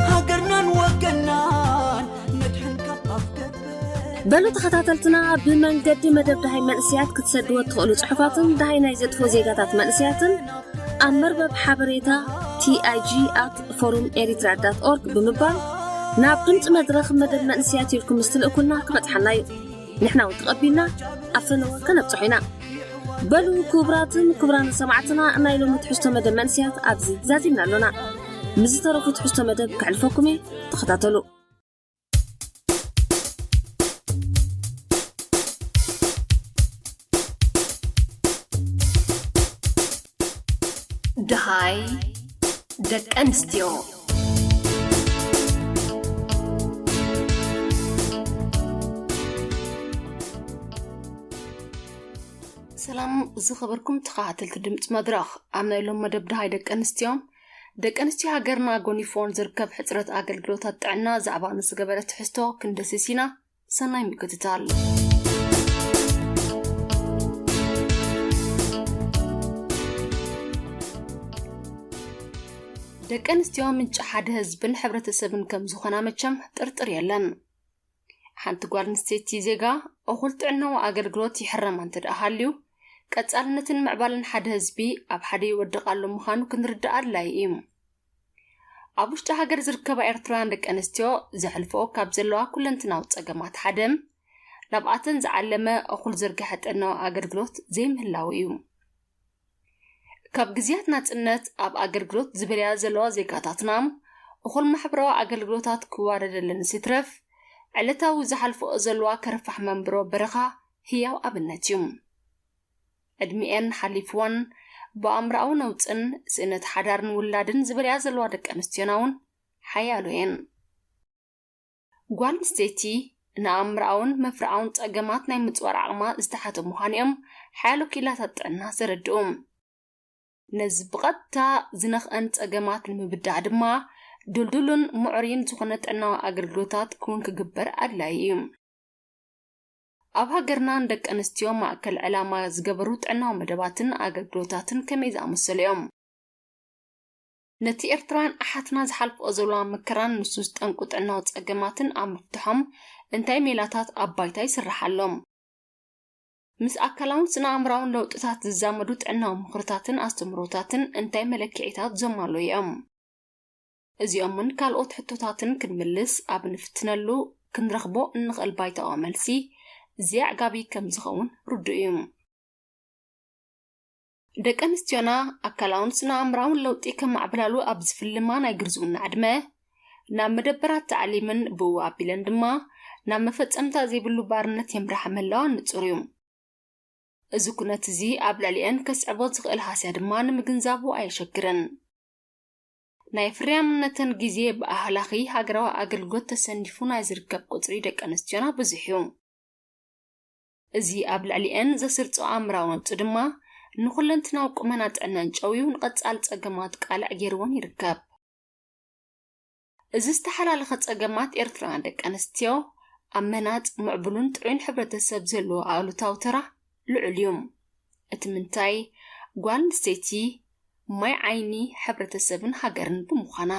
ሃገርናን ወገናን መድሕን ካብ ኣፍ ገበል በሉ ተኸታተልትና ብመንገዲ መደብ ደሃይ መንእስያት ክትሰድዎ እትኽእሉ ጽሑፋትን ደሃይ ናይ ዘጥፍኡ ዜጋታት መንእስያትን ኣብ መርበብ ሓበሬታ ቲኣይጂ ኣት ፎሩም ኤሪትራ ዳት ኦርግ ብምባል ናብ ድምፂ መድረኽ መደብ መንእስያት ኢልኩም ምስ ትልእኩልና ክበጽሓና እዩ። ንሕና እውን ተቐቢልና ኣብ ፈነወ ከነብጽሖ ኢና። በሉ ክቡራትን ክቡራን ሰማዕትና ናይ ሎሚ ትሕዝቶ መደብ መንእስያት ኣብዚ ዛዚምና ኣሎና። ምስ ዝተረፉ ትሕዝቶ መደብ ከሕልፈኩም እየ። ተኸታተሉ። ደሃይ ደቂ ኣንስትዮ። ሰላም ዝኸበርኩም ተኸታተልቲ ድምፂ መድረኽ። ኣብ ናይ ሎም መደብ ደሃይ ደቂ ኣንስትዮ፣ ደቂ ኣንስትዮ ሃገርና ጎኒፎን ዝርከብ ሕፅረት ኣገልግሎታት ጥዕና ዛዕባ ንዝገበረ ትሕዝቶ ክንደስስ ኢና። ሰናይ ምክትታል። ደቂ ኣንስትዮ ምንጪ ሓደ ህዝብን ሕብረተሰብን ከም ዝኾና መቸም ጥርጥር የለን። ሓንቲ ጓል ኣንስተይቲ ዜጋ እኹል ጥዕናዊ ኣገልግሎት ይሕረማ እንተ ደኣ ሃልዩ፣ ቀጻልነትን ምዕባለን ሓደ ህዝቢ ኣብ ሓደ ይወድቕ ኣሎ ምዃኑ ክንርዳእ ኣድላዪ እዩ። ኣብ ውሽጢ ሃገር ዝርከባ ኤርትራውያን ደቂ ኣንስትዮ ዘሕልፎ ካብ ዘለዋ ኩለንትናዊ ጸገማት ሓደ፣ ናብኣተን ዝዓለመ እኹል ዝርግሐ ጥዕናዊ ኣገልግሎት ዘይምህላው እዩ። ካብ ግዜያት ናጽነት ኣብ ኣገልግሎት ዝበልያ ዘለዋ ዜጋታትና፣ እኹል ማሕበራዊ ኣገልግሎታት ክዋረደለን ሲትረፍ፣ ዕለታዊ ዝሓልፍኦ ዘለዋ ከርፋሕ መንብሮ በረኻ ህያው ኣብነት እዩ። ዕድሚኤን ሓሊፍወን ብኣእምሮኣዊ ነውጽን ስእነት ሓዳርን ውላድን ዝበልያ ዘለዋ ደቂ ኣንስትዮና እውን ሓያሎ እየን። ጓል ኣንስተይቲ ንኣእምሮኣውን መፍርኣውን ጸገማት ናይ ምጽዋር ዓቕማ ዝተሓተ ምዃኑ እዮም ሓያሎ ክኢላታት ጥዕና ዘረድኡ። ነዚ ብቐጥታ ዝነኽአን ጸገማት ንምብዳህ ድማ ድልዱልን ምዕሩይን ዝኾነ ጥዕናዊ ኣገልግሎታት ክውን ክግበር ኣድላዪ እዩ። ኣብ ሃገርና ንደቂ ኣንስትዮ ማእከል ዕላማ ዝገበሩ ጥዕናዊ መደባትን ኣገልግሎታትን ከመይ ዝኣመሰሉ እዮም? ነቲ ኤርትራውያን ኣሓትና ዝሓልፍኦ ዘለዋ መከራን ንሱ ዝጠንቁ ጥዕናዊ ጸገማትን ኣብ ምፍትሖም እንታይ ሜላታት ኣብ ባይታ ይስራሕ ኣሎ? ምስ ኣካላውን ስነ ኣእምራውን ለውጥታት ዝዛመዱ ጥዕናዊ ምኽርታትን ኣስተምህሮታትን እንታይ መለክዒታት ዘማልኡ እዮም? እዚኦምን ካልኦት ሕቶታትን ክንምልስ ኣብ ንፍትነሉ ክንረኽቦ እንኽእል ባይታዊ መልሲ ዘየዕጋቢ ከም ዝኸውን ርዱእ እዩ። ደቂ ኣንስትዮና ኣካላውን ስነ ኣእምራውን ለውጢ ከማዕብላሉ ኣብ ዝፍልማ ናይ ግርዝውና ዕድመ፣ ናብ መደበራት ታዕሊምን ብኡ ኣቢለን ድማ ናብ መፈጸምታ ዘይብሉ ባርነት የምርሓ ምህላዋ ንጹር እዩ። እዚ ኩነት እዚ ኣብ ልዕሊኤን ከስዕቦ ዝኽእል ሃስያ ድማ ንምግንዛቡ ኣየሸግርን። ናይ ፍርያምነተን ግዜ ብኣህላኺ ሃገራዊ ኣገልግሎት ተሰኒፉ ናይ ዝርከብ ቁጽሪ ደቂ ኣንስትዮና ብዙሕ እዩ። እዚ ኣብ ልዕሊኤን ዘስርጾ ኣእምራዊ ነውጺ ድማ ንኹለንትናዊ ቁመና ጥዕናን ጨውዩ ንቐጻሊ ጸገማት ቃልዕ ገይርወን ይርከብ። እዚ ዝተሓላለኸ ጸገማት ኤርትራውያን ደቂ ኣንስትዮ ኣብ ምህናጽ ምዕቡልን ጥዑይን ሕብረተሰብ ዘለዎ ኣሉታዊ ተራ ልዑል እዩ። እቲ ምንታይ ጓል ኣንስተይቲ ማይ ዓይኒ ሕብረተሰብን ሃገርን ብምዃና።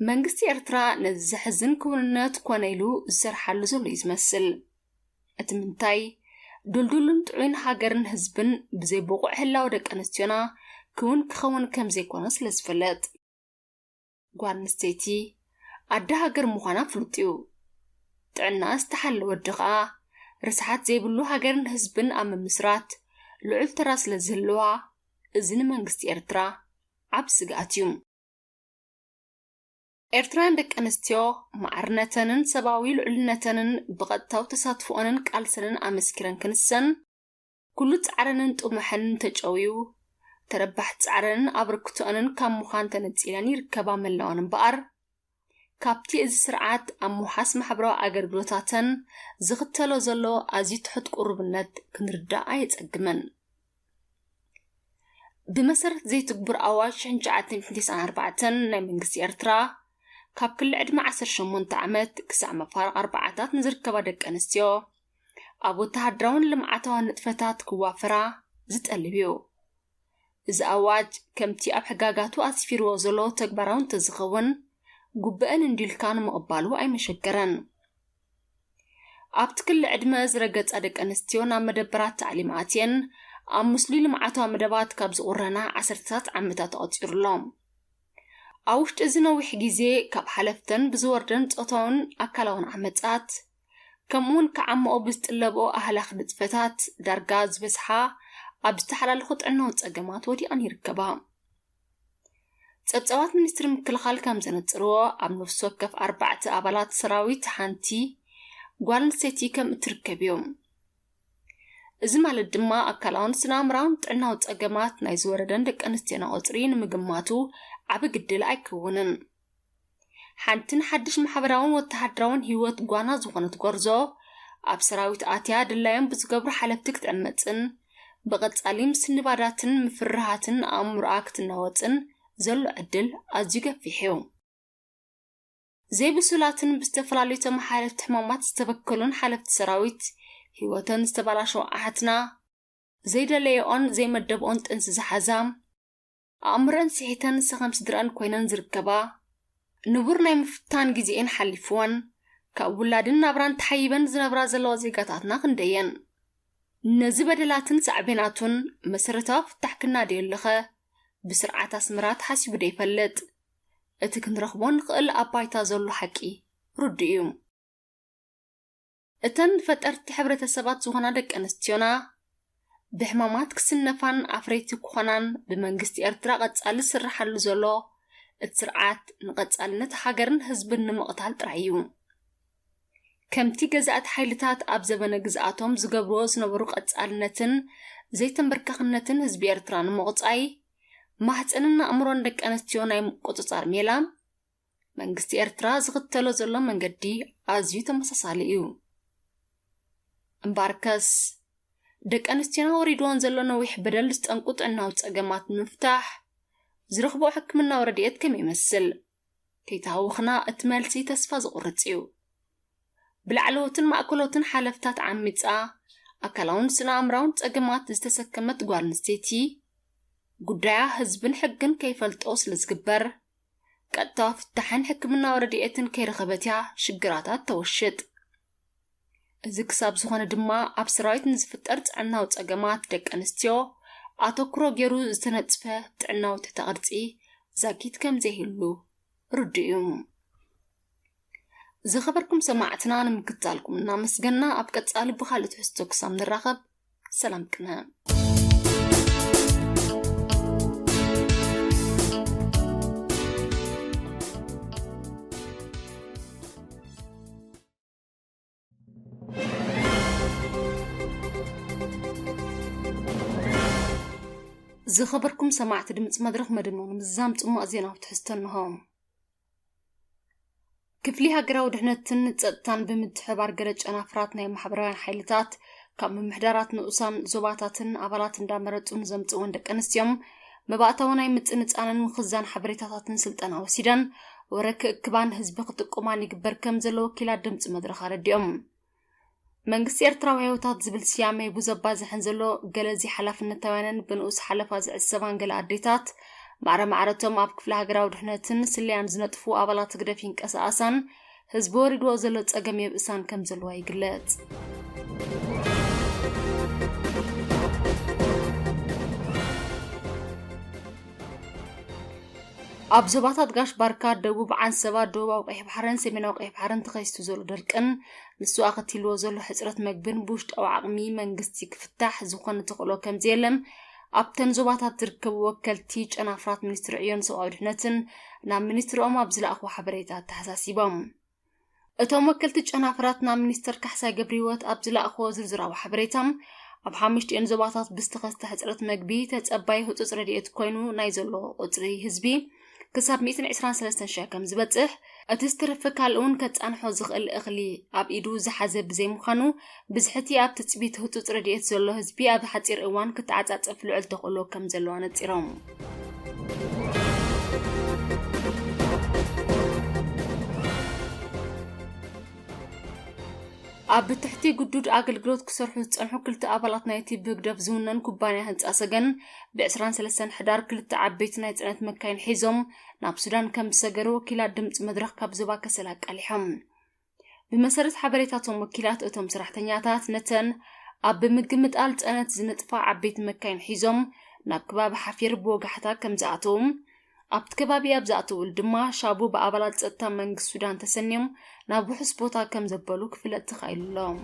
መንግስቲ ኤርትራ ነዚ ዘሕዝን ክውንነት ኮነ ኢሉ ዝሰርሓሉ ዘሎ እዩ ዝመስል። እቲ ምንታይ ድልዱልን ጥዑይን ሃገርን ህዝብን ብዘይ ብቑዕ ህላወ ደቂ ኣንስትዮና ክውን ክኸውን ከም ዘይኮነ ስለ ዝፍለጥ። ጓል ኣንስተይቲ ኣደ ሃገር ምዃና ፍሉጥ እዩ። ጥዕና ዝተሓለወ ኣደ ኸኣ ርስሓት ዘይብሉ ሃገርን ህዝብን ኣብ ምምስራት ልዑል ተራ ስለ ዝህልዋ፣ እዚ ንመንግስቲ ኤርትራ ዓቢ ስግኣት እዩ። ኤርትራውያን ደቂ ኣንስትዮ ማዕርነተንን ሰብኣዊ ልዑልነተንን ብቐጥታዊ ተሳትፎኦንን ቃልሰንን ኣመስኪረን ክንሰን፣ ኩሉ ጻዕረንን ጥሙሐንን ተጨውዩ፣ ተረባሕቲ ጻዕረንን ኣበርክቶኦንን ካብ ምዃን ተነጺለን ይርከባ ምህላወን እምበኣር፣ ካብቲ እዚ ስርዓት ኣብ ምውሓስ ማሕበራዊ ኣገልግሎታተን ዝኽተሎ ዘሎ ኣዝዩ ትሑት ቁሩብነት ክንርዳእ ኣየጸግምን። ብመሰረት ዘይትግቡር ኣዋጅ ሽሕን ትሽዓተ ሚእትን ተስዓን ኣርባዕተን ናይ መንግስቲ ኤርትራ፣ ካብ ክሊ ዕድመ ዓሰርተ ሸሞንተ ዓመት ክሳዕ መፋርቕ ኣርባዓታት ንዝርከባ ደቂ ኣንስትዮ ኣብ ወተሃደራውን ልምዓታውን ንጥፈታት ክዋፈራ ዝጠልብ እዩ። እዚ ኣዋጅ ከምቲ ኣብ ሕጋጋቱ ኣስፊርዎ ዘሎ ተግባራዊ እንተዝኸውን፣ ግቡአን እንዲልካ ንምቕባሉ ኣይመሸገረን። ኣብቲ ክሊ ዕድመ ዝረገጻ ደቂ ኣንስትዮ ናብ መደበራት ታዕሊም ኣትየን ኣብ ምስሉይ ልምዓታዊ መደባት ካብ ዝቑረና ዓሰርተታት ዓመታት ተቖጺሩ ኣሎ። ኣብ ውሽጢ እዚ ነዊሕ ግዜ ካብ ሓለፍተን ብዝወርደን ጾታውን ኣካላውን ዓመጻት፣ ከምኡውን ክዓምኦ ብዝጥለብኦ ኣህላኽ ንጥፈታት ዳርጋ ዝበዝሓ ኣብ ዝተሓላለኹ ጥዕናዊ ጸገማት ወዲቐን ይርከባ። ጸብጻባት ሚኒስትሪ ምክልኻል ከም ዘነጽርዎ፣ ኣብ ነፍሲ ወከፍ ኣርባዕተ ኣባላት ሰራዊት ሓንቲ ጓል ኣንስተይቲ ከም እትርከብ እዩ። እዚ ማለት ድማ ኣካላውን ስነ ኣእምራውን ጥዕናዊ ጸገማት ናይ ዝወረደን ደቂ ኣንስትዮና ቁጽሪ ንምግማቱ ዓቢ ግድል ኣይከውንን። ሓንቲ ንሓድሽ ማሕበራውን ወተሃደራውን ህይወት ጓና ዝኾነት ጎርዞ፣ ኣብ ሰራዊት ኣትያ ድላዮም ብዝገብሩ ሓለፍቲ ክትዕመጽን፣ ብቐጻሊ ምስንባዳትን ምፍርራሃትን ኣእምሮኣ ክትናወጽን ዘሎ ዕድል ኣዝዩ ገፊሕ እዩ። ዘይብሱላትን ብዝተፈላለዩ ተመሓላለፍቲ ሕማማት ዝተበከሉን ሓለፍቲ ሰራዊት ህይወተን ዝተባላሸዋ ኣሓትና፣ ዘይደለየኦን ዘይመደብኦን ጥንሲ ዝሓዛ፣ ኣእምሮአን ስሒተን ሰኸም ስድረአን ኮይነን ዝርከባ፣ ንቡር ናይ ምፍታን ግዜኤን ሓሊፍወን፣ ካብ ውላድን ናብራን ተሓይበን ዝነብራ ዘለዋ ዜጋታትና ክንደየን። ነዚ በደላትን ሳዕቤናቱን መሰረታዊ ፍታሕ ክናደየሉኸ፣ ብስርዓት ኣስመራ ተሓሲቡ ዶ ይፈልጥ? እቲ ክንረኽቦ ንኽእል ኣብ ባይታ ዘሎ ሓቂ ርዱእ እዩ። እተን ፈጠርቲ ሕብረተሰባት ዝኾና ደቂ ኣንስትዮና፣ ብሕማማት ክስነፋን ኣፍረይቲ ክኾናን ብመንግስቲ ኤርትራ ቀጻሊ ዝስርሓሉ ዘሎ እቲ ስርዓት ንቐጻልነት ሃገርን ህዝብን ንምቕታል ጥራይ እዩ። ከምቲ ገዛእቲ ሓይልታት ኣብ ዘበነ ግዝኣቶም ዝገብርዎ ዝነበሩ ቀጻልነትን ዘይተንበርካኽነትን ህዝቢ ኤርትራ ንምቑጻይ፣ ማህጸንን ኣእምሮን ደቂ ኣንስትዮ ናይ ምቁጽጻር ሜላ፣ መንግስቲ ኤርትራ ዝኽተሎ ዘሎ መንገዲ ኣዝዩ ተመሳሳሊ እዩ። እምበኣርከስ፣ ደቂ ኣንስትዮና ወሪድወን ዘሎ ነዊሕ በደል ዝጠንቁ ጥዕናዊ ጸገማት ንምፍታሕ ዝረኽብኦ ሕክምናዊ ረድኤት ከመይ ይመስል? ከይተሃወኽና እቲ መልሲ ተስፋ ዘቑርጽ እዩ። ብላዕለዎትን ማእከሎትን ሓለፍታት ዓሚጻ ኣካላውን ስነ ኣእምራውን ጸገማት ዝተሰከመት ጓል ኣንስተይቲ፣ ጉዳያ ህዝብን ሕግን ከይፈልጦ ስለ ዝግበር፣ ቀጥታዊ ፍታሕን ሕክምናዊ ረድኤትን ከይረኸበት እያ ሽግራታ ተወሽጥ። እዚ ክሳብ ዝኾነ ድማ፣ ኣብ ሰራዊት ንዝፍጠር ጥዕናዊ ጸገማት ደቂ ኣንስትዮ ኣተኩሮ ገይሩ ዝተነጽፈ ጥዕናዊ ትሕተ ቅርጺ ዛጊት ከም ዘይህሉ ርዱእ እዩ። ዝኸበርኩም ሰማዕትና፣ ንምክትታልኩም እናመስገና፣ ኣብ ቀጻሊ ብኻልእ ትሕዝቶ ክሳብ ንራኸብ፣ ሰላም ቅነ። ዝኸበርኩም ሰማዕቲ ድምፂ መድረኽ፣ መደብና ንምዝዛም ጽማቕ ዜናዊ ትሕዝቶ እንሆ። ክፍሊ ሃገራዊ ድሕነትን ጸጥታን ብምትሕብባር፣ ገለ ጨናፍራት ናይ ማሕበራውያን ሓይልታት ካብ ምምሕዳራት ንኡሳን ዞባታትን ኣባላት እንዳመረጹ ንዘምጽእወን ደቂ ኣንስትዮን መባእታዊ ናይ ምጽንጻንን ምኽዛን ሓበሬታታትን ስልጠና ወሲደን ወረ ክእክባን ህዝቢ ክጥቁማን ይግበር ከም ዘሎ ወኪላት ድምጺ መድረኽ ኣረዲኦም። መንግስቲ ኤርትራዊ ህይወታት ዝብል ስያመ ሂቡ ዘባዝሐን ዘሎ፣ ገለ ዘይሓላፍነታውያንን ብንኡስ ሓለፋ ዝዕሰባን ገለ ኣዴታት፣ ማዕረ ማዕረቶም ኣብ ክፍሊ ሃገራዊ ድሕነትን ስለያን ዝነጥፉ ኣባላት ህግደፍ ይንቀሳቐሳን ህዝቢ ወሪድዎ ዘሎ ጸገም የብእሳን ከም ዘለዋ ይግለጽ። ኣብ ዞባታት ጋሽ ባርካ፣ ደቡብ ዓንሰባ፣ ደቡባዊ ቀይሕ ባሕርን ሰሜናዊ ቀይሕ ባሕርን ተኸሲቱ ዘሎ ደርቅን ንሱ ኣኸቲልዎ ዘሎ ሕጽረት መግብን ብውሽጣዊ ዓቕሚ መንግስቲ ክፍታሕ ዝኾነ ተኽእሎ ከም ዘየለን ኣብተን ዞባታት ዝርከቡ ወከልቲ ጨናፍራት ሚኒስትሪ ዕዮን ሰብኣዊ ድሕነትን ናብ ሚኒስትሪኦም ኣብ ዝለኣኽዎ ሓበሬታ ኣተሓሳሲቦም። እቶም ወከልቲ ጨናፍራት ናብ ሚኒስተር ካሕሳይ ገብረህይወት ኣብ ዝለኣኽዎ ዝርዝራዊ ሓበሬታ፣ ኣብ ሓሙሽቲኦን ዞባታት ብዝተኸስተ ሕጽረት መግቢ ተጸባይ ህጹጽ ረድኤት ኮይኑ ናይ ዘሎ ቁጽሪ ህዝቢ ክሳብ ሚእትን ዕስራን ሰለስተን ሽሕ ከም ዝበጽሕ፣ እቲ ዝተረፈ ካልእ እውን ከጻንሖ ዝኽእል እኽሊ ኣብ ኢዱ ዝሓዘ ብዘይምዃኑ፣ ብዝሕቲ ኣብ ትጽቢት ህጹጽ ረድኤት ዘሎ ህዝቢ ኣብ ሓጺር እዋን ክተዓጻጸፍ ልዑል ተኽእሎ ከም ዘለዎ ኣነጺሮም። ኣብ ትሕቲ ግዱድ ኣገልግሎት ክሰርሑ ዝጸንሑ ክልተ ኣባላት ናይቲ ብህግደፍ ዝውነን ኩባንያ ህንጻ ሰገን፣ ብ ዕስራን ሰለስተን ሕዳር ክልተ ዓበይቲ ናይ ጽዕነት መካይን ሒዞም ናብ ሱዳን ከም ዝሰገሩ ወኪላት ድምጺ መድረኽ ካብ ዞባ ከሰላ ኣቃሊሖም። ብመሰረት ሓበሬታቶም ወኪላት፣ እቶም ሰራሕተኛታት ነተን ኣብ ብምግምጣል ጽዕነት ዝነጥፋ ዓበይቲ መካይን ሒዞም ናብ ከባቢ ሓፊር ብወጋሕታ ከም ዝኣተዉ፣ ኣብቲ ከባቢ ኣብ ዝኣተውሉ ድማ ሻቡ ብኣባላት ጸጥታ መንግስቲ ሱዳን ተሰንዮም ናብ ውሑስ ቦታ ከም ዘበሉ ክፍለጥ ተኻኢሉ ኣሎ።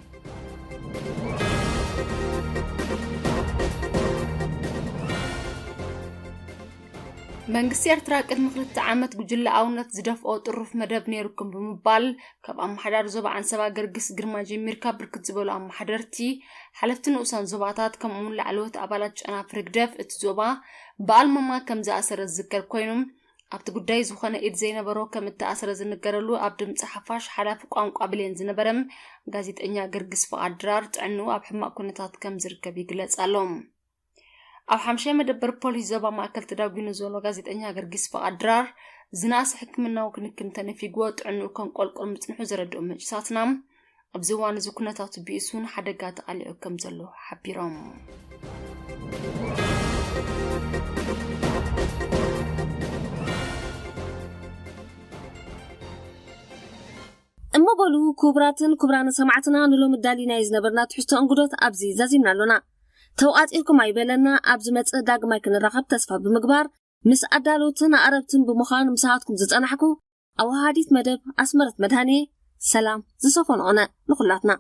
መንግስቲ ኤርትራ ቅድሚ ክልተ ዓመት ጉጅለ ኣውነት ዝደፍኦ ጥሩፍ መደብ ነይሩኩም ብምባል፣ ካብ ኣመሓዳሪ ዞባ ዓንሰባ ገርግስ ግርማ ጀሚርካ ብርክት ዝበሉ ኣመሓደርቲ፣ ሓለፍቲ ንኡሳን ዞባታት፣ ከምኡውን ላዕለዎት ኣባላት ጨናፍር ህግደፍ እቲ ዞባ ብኣልማማ ከም ዝኣሰረ ዝዝከር ኮይኑ፣ ኣብቲ ጉዳይ ዝኾነ ኢድ ዘይነበሮ ከም እተኣሰረ ዝንገረሉ ኣብ ድምፂ ሓፋሽ ሓላፊ ቋንቋ ብሌን ዝነበረ ጋዜጠኛ ገርግስ ፍቓድ ድራር ጥዕንኡ ኣብ ሕማቕ ኩነታት ከም ዝርከብ ይግለጽ ኣሎ። ኣብ ሓምሻይ መደበር ፖሊስ ዞባ ማእከል ተዳጒኑ ዘሎ ጋዜጠኛ ገርጊስ ፍቓድ ድራር ዝነኣሰ ሕክምናዊ ክንክን ተነፊግዎ ጥዕንኡ ከንቆልቁል ምጽንሑ ዘረድኡ ምንጭታትና፣ ኣብዚ እዋን እዚ ኩነታቱ ብኢሱ ንሓደጋ ተቓሊዑ ከም ዘሎ ሓቢሮም። እሞ በሉ ክቡራትን ክቡራን ሰማዕትና፣ ንሎሚ ዳሊናዮ ዝነበርና ትሕዝቶ እንግዶት ኣብዚ ዛዚምና ኣሎና። ተውኣጺርኩም ኣይበለና፣ ኣብ ዝመጽእ ዳግማይ ክንራኸብ ተስፋ ብምግባር፣ ምስ ኣዳለውትን ኣቕረብትን ብምዃን ምሳኻትኩም ዝጸናሕኩ ኣወሃሃዲት መደብ ኣስመረት መድሃኔ። ሰላም ዝሰፈኖ ኾነ ንኹላትና።